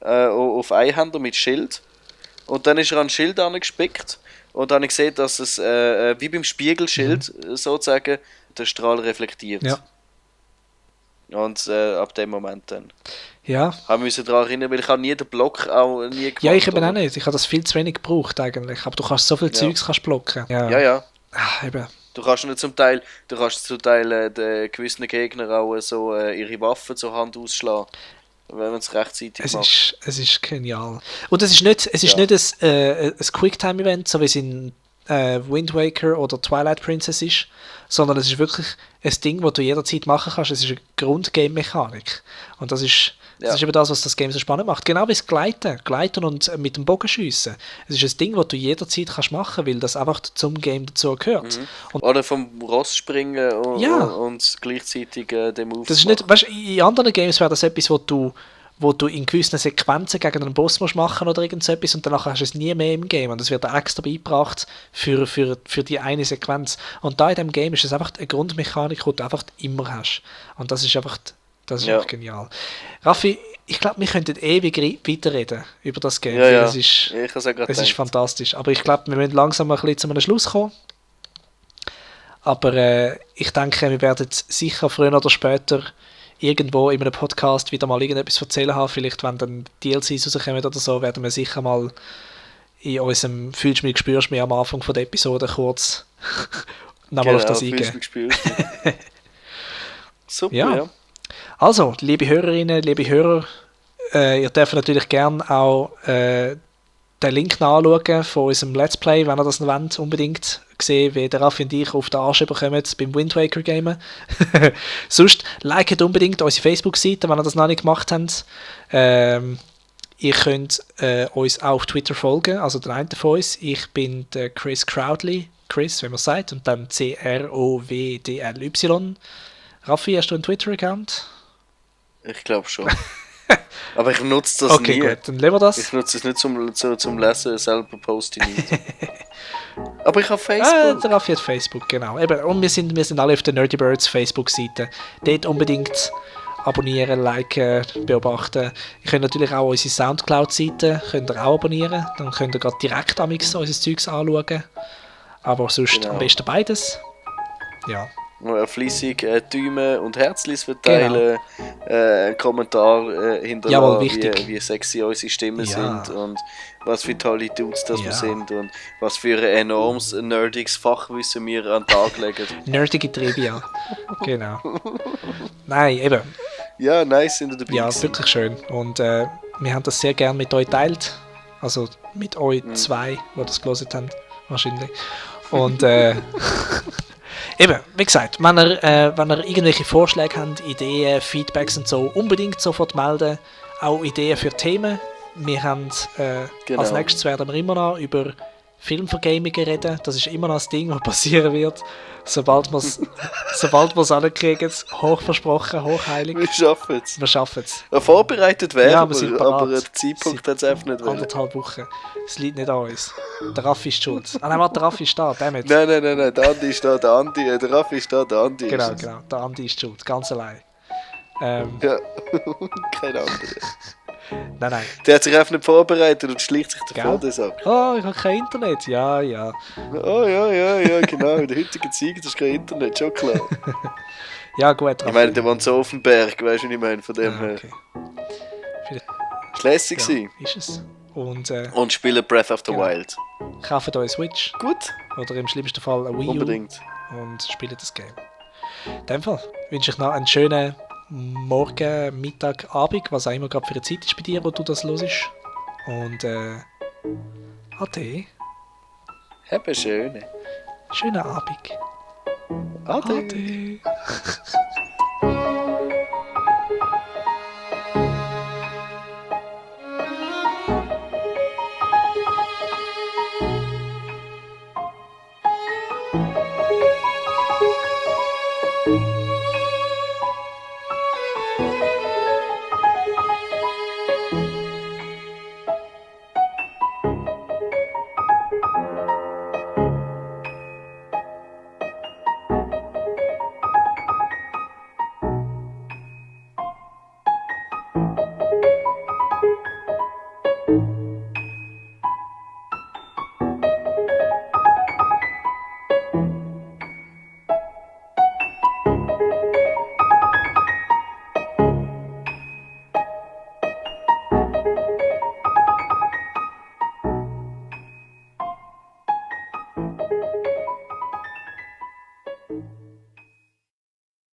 auf Einhänder mit Schild. Und dann ist er an das Schild angespickt. Und dann habe ich gesehen, dass es wie beim Spiegelschild sozusagen den Strahl reflektiert.
Ja.
Und ab dem Moment dann.
Ja.
Haben wir uns daran erinnern, weil ich habe nie den Block auch nie gemacht.
Ja, ich eben auch nicht. Ich habe das viel zu wenig gebraucht eigentlich. Aber du kannst so viel Zeugs kannst blocken.
Ja.
Eben.
Du kannst zum Teil den gewissen Gegner auch so ihre Waffen zur Hand ausschlagen, wenn man es rechtzeitig macht.
Es ist genial. Und es ist nicht ein Quicktime-Event, so wie es in Wind Waker oder Twilight Princess ist, sondern es ist wirklich ein Ding, das du jederzeit machen kannst. Es ist eine Grundgame-Mechanik. Und das ist eben das, was das Game so spannend macht. Genau wie das Gleiten und mit dem Bogenschiessen. Es ist ein Ding, das du jederzeit kannst machen, weil das einfach zum Game dazu gehört. Und
oder vom Ross springen und gleichzeitig den Move
das ist nicht, weißt, in anderen Games wäre das etwas, wo du in gewissen Sequenzen gegen einen Boss musst machen oder irgend so etwas und danach hast du es nie mehr im Game und das wird extra beigebracht für die eine Sequenz. Und da in dem Game ist es einfach eine Grundmechanik, die du einfach immer hast. Und das ist einfach genial. Raffi, ich glaube, wir könnten ewig weiterreden über das Game.
Ja.
Es ist fantastisch. Aber ich glaube, wir müssen langsam ein bisschen zu einem Schluss kommen. Aber ich denke, wir werden sicher früher oder später irgendwo in einem Podcast wieder mal irgendetwas erzählen haben. Vielleicht, wenn dann DLCs rauskommen oder so, werden wir sicher mal in unserem «Fühlst du mich, spürst du mich» am Anfang von der Episode kurz nochmal auf das eingehen.
Super, ja.
Also, liebe Hörerinnen, liebe Hörer, ihr dürft natürlich gerne auch den Link nachschauen von unserem Let's Play, wenn ihr das noch wollt, unbedingt sehen, wie der Raffi und ich auf den Arsch bekommen beim Wind Waker Gamen. Sonst liket unbedingt unsere Facebook-Seite, wenn ihr das noch nicht gemacht habt. Ihr könnt uns auch auf Twitter folgen, also der eine von uns. Ich bin der Chris Crowdley, Chris, wenn man sagt, und dann CROWDLY. Raffi, hast du einen Twitter-Account?
Ich glaube schon. Aber ich nutze das nie.
Okay, gut, dann nehmen wir das.
Ich nutze es nicht zum Lesen, selber poste ich nicht. Aber ich habe Facebook.
Der Raffi hat Facebook, genau. Eben, und wir sind alle auf der Nerdy Birds Facebook-Seite. Dort unbedingt abonnieren, liken, beobachten. Ihr könnt natürlich auch unsere Soundcloud-Seite auch abonnieren. Dann könnt ihr gerade direkt unser Zeugs anschauen. Aber sonst am besten beides. Ja.
Fleissig Daumen und Herzlis verteilen, einen Kommentar hinterlassen, wie sexy unsere Stimmen sind und was für tolle Dudes das wir sind und was für ein enormes nerdiges Fachwissen wir an den Tag legen.
Nerdige Trivia, genau. Nein, eben.
Ja, nice sind ihr dabei.
Ja, wirklich schön. Und wir haben das sehr gerne mit euch geteilt. Also mit euch zwei, die das gelesen haben, wahrscheinlich. Und eben, wie gesagt, wenn ihr irgendwelche Vorschläge habt, Ideen, Feedbacks und so, unbedingt sofort melden. Auch Ideen für Themen. Wir haben, als nächstes werden wir immer noch über Filmvergaming reden. Das ist immer noch das Ding, was passieren wird. Sobald wir es ankriegen, hoch versprochen, hochheilig.
Wir schaffen es. Vorbereitet werden
ja, aber
der Zeitpunkt hat es einfach nicht wollen.
1,5 Wochen. Es liegt nicht an uns. Der Raffi ist schuld. Nein, warte, der Raffi ist da, damit.
Nein, der Andi ist da, der Raffi ist da, der Andi ist
Genau, der Andi ist schuld, ganz allein.
Ja, kein anderer.
Nein.
Der hat sich einfach nicht vorbereitet und schleicht sich davor das ab.
Oh, ich habe kein Internet. Ja.
Oh, ja, genau. In der heutigen Zeit ist kein Internet, schon klar.
Ja, gut.
Ich meine, der wohnt so auf dem Berg, weißt du, was ich meine, von dem her.
Okay.
Ist lässig gewesen.
Ist es.
Und spielen Breath of the Wild.
Kauft euch Switch.
Gut.
Oder im schlimmsten Fall ein Wii U.
Unbedingt.
Und spielt das Game. In dem Fall wünsche ich noch einen schönen Morgen, Mittag, Abend, was auch immer gerade für eine Zeit ist bei dir, wo du das hörst. Und Ade.
Habe schöne.
Schönen Abend.
Ade.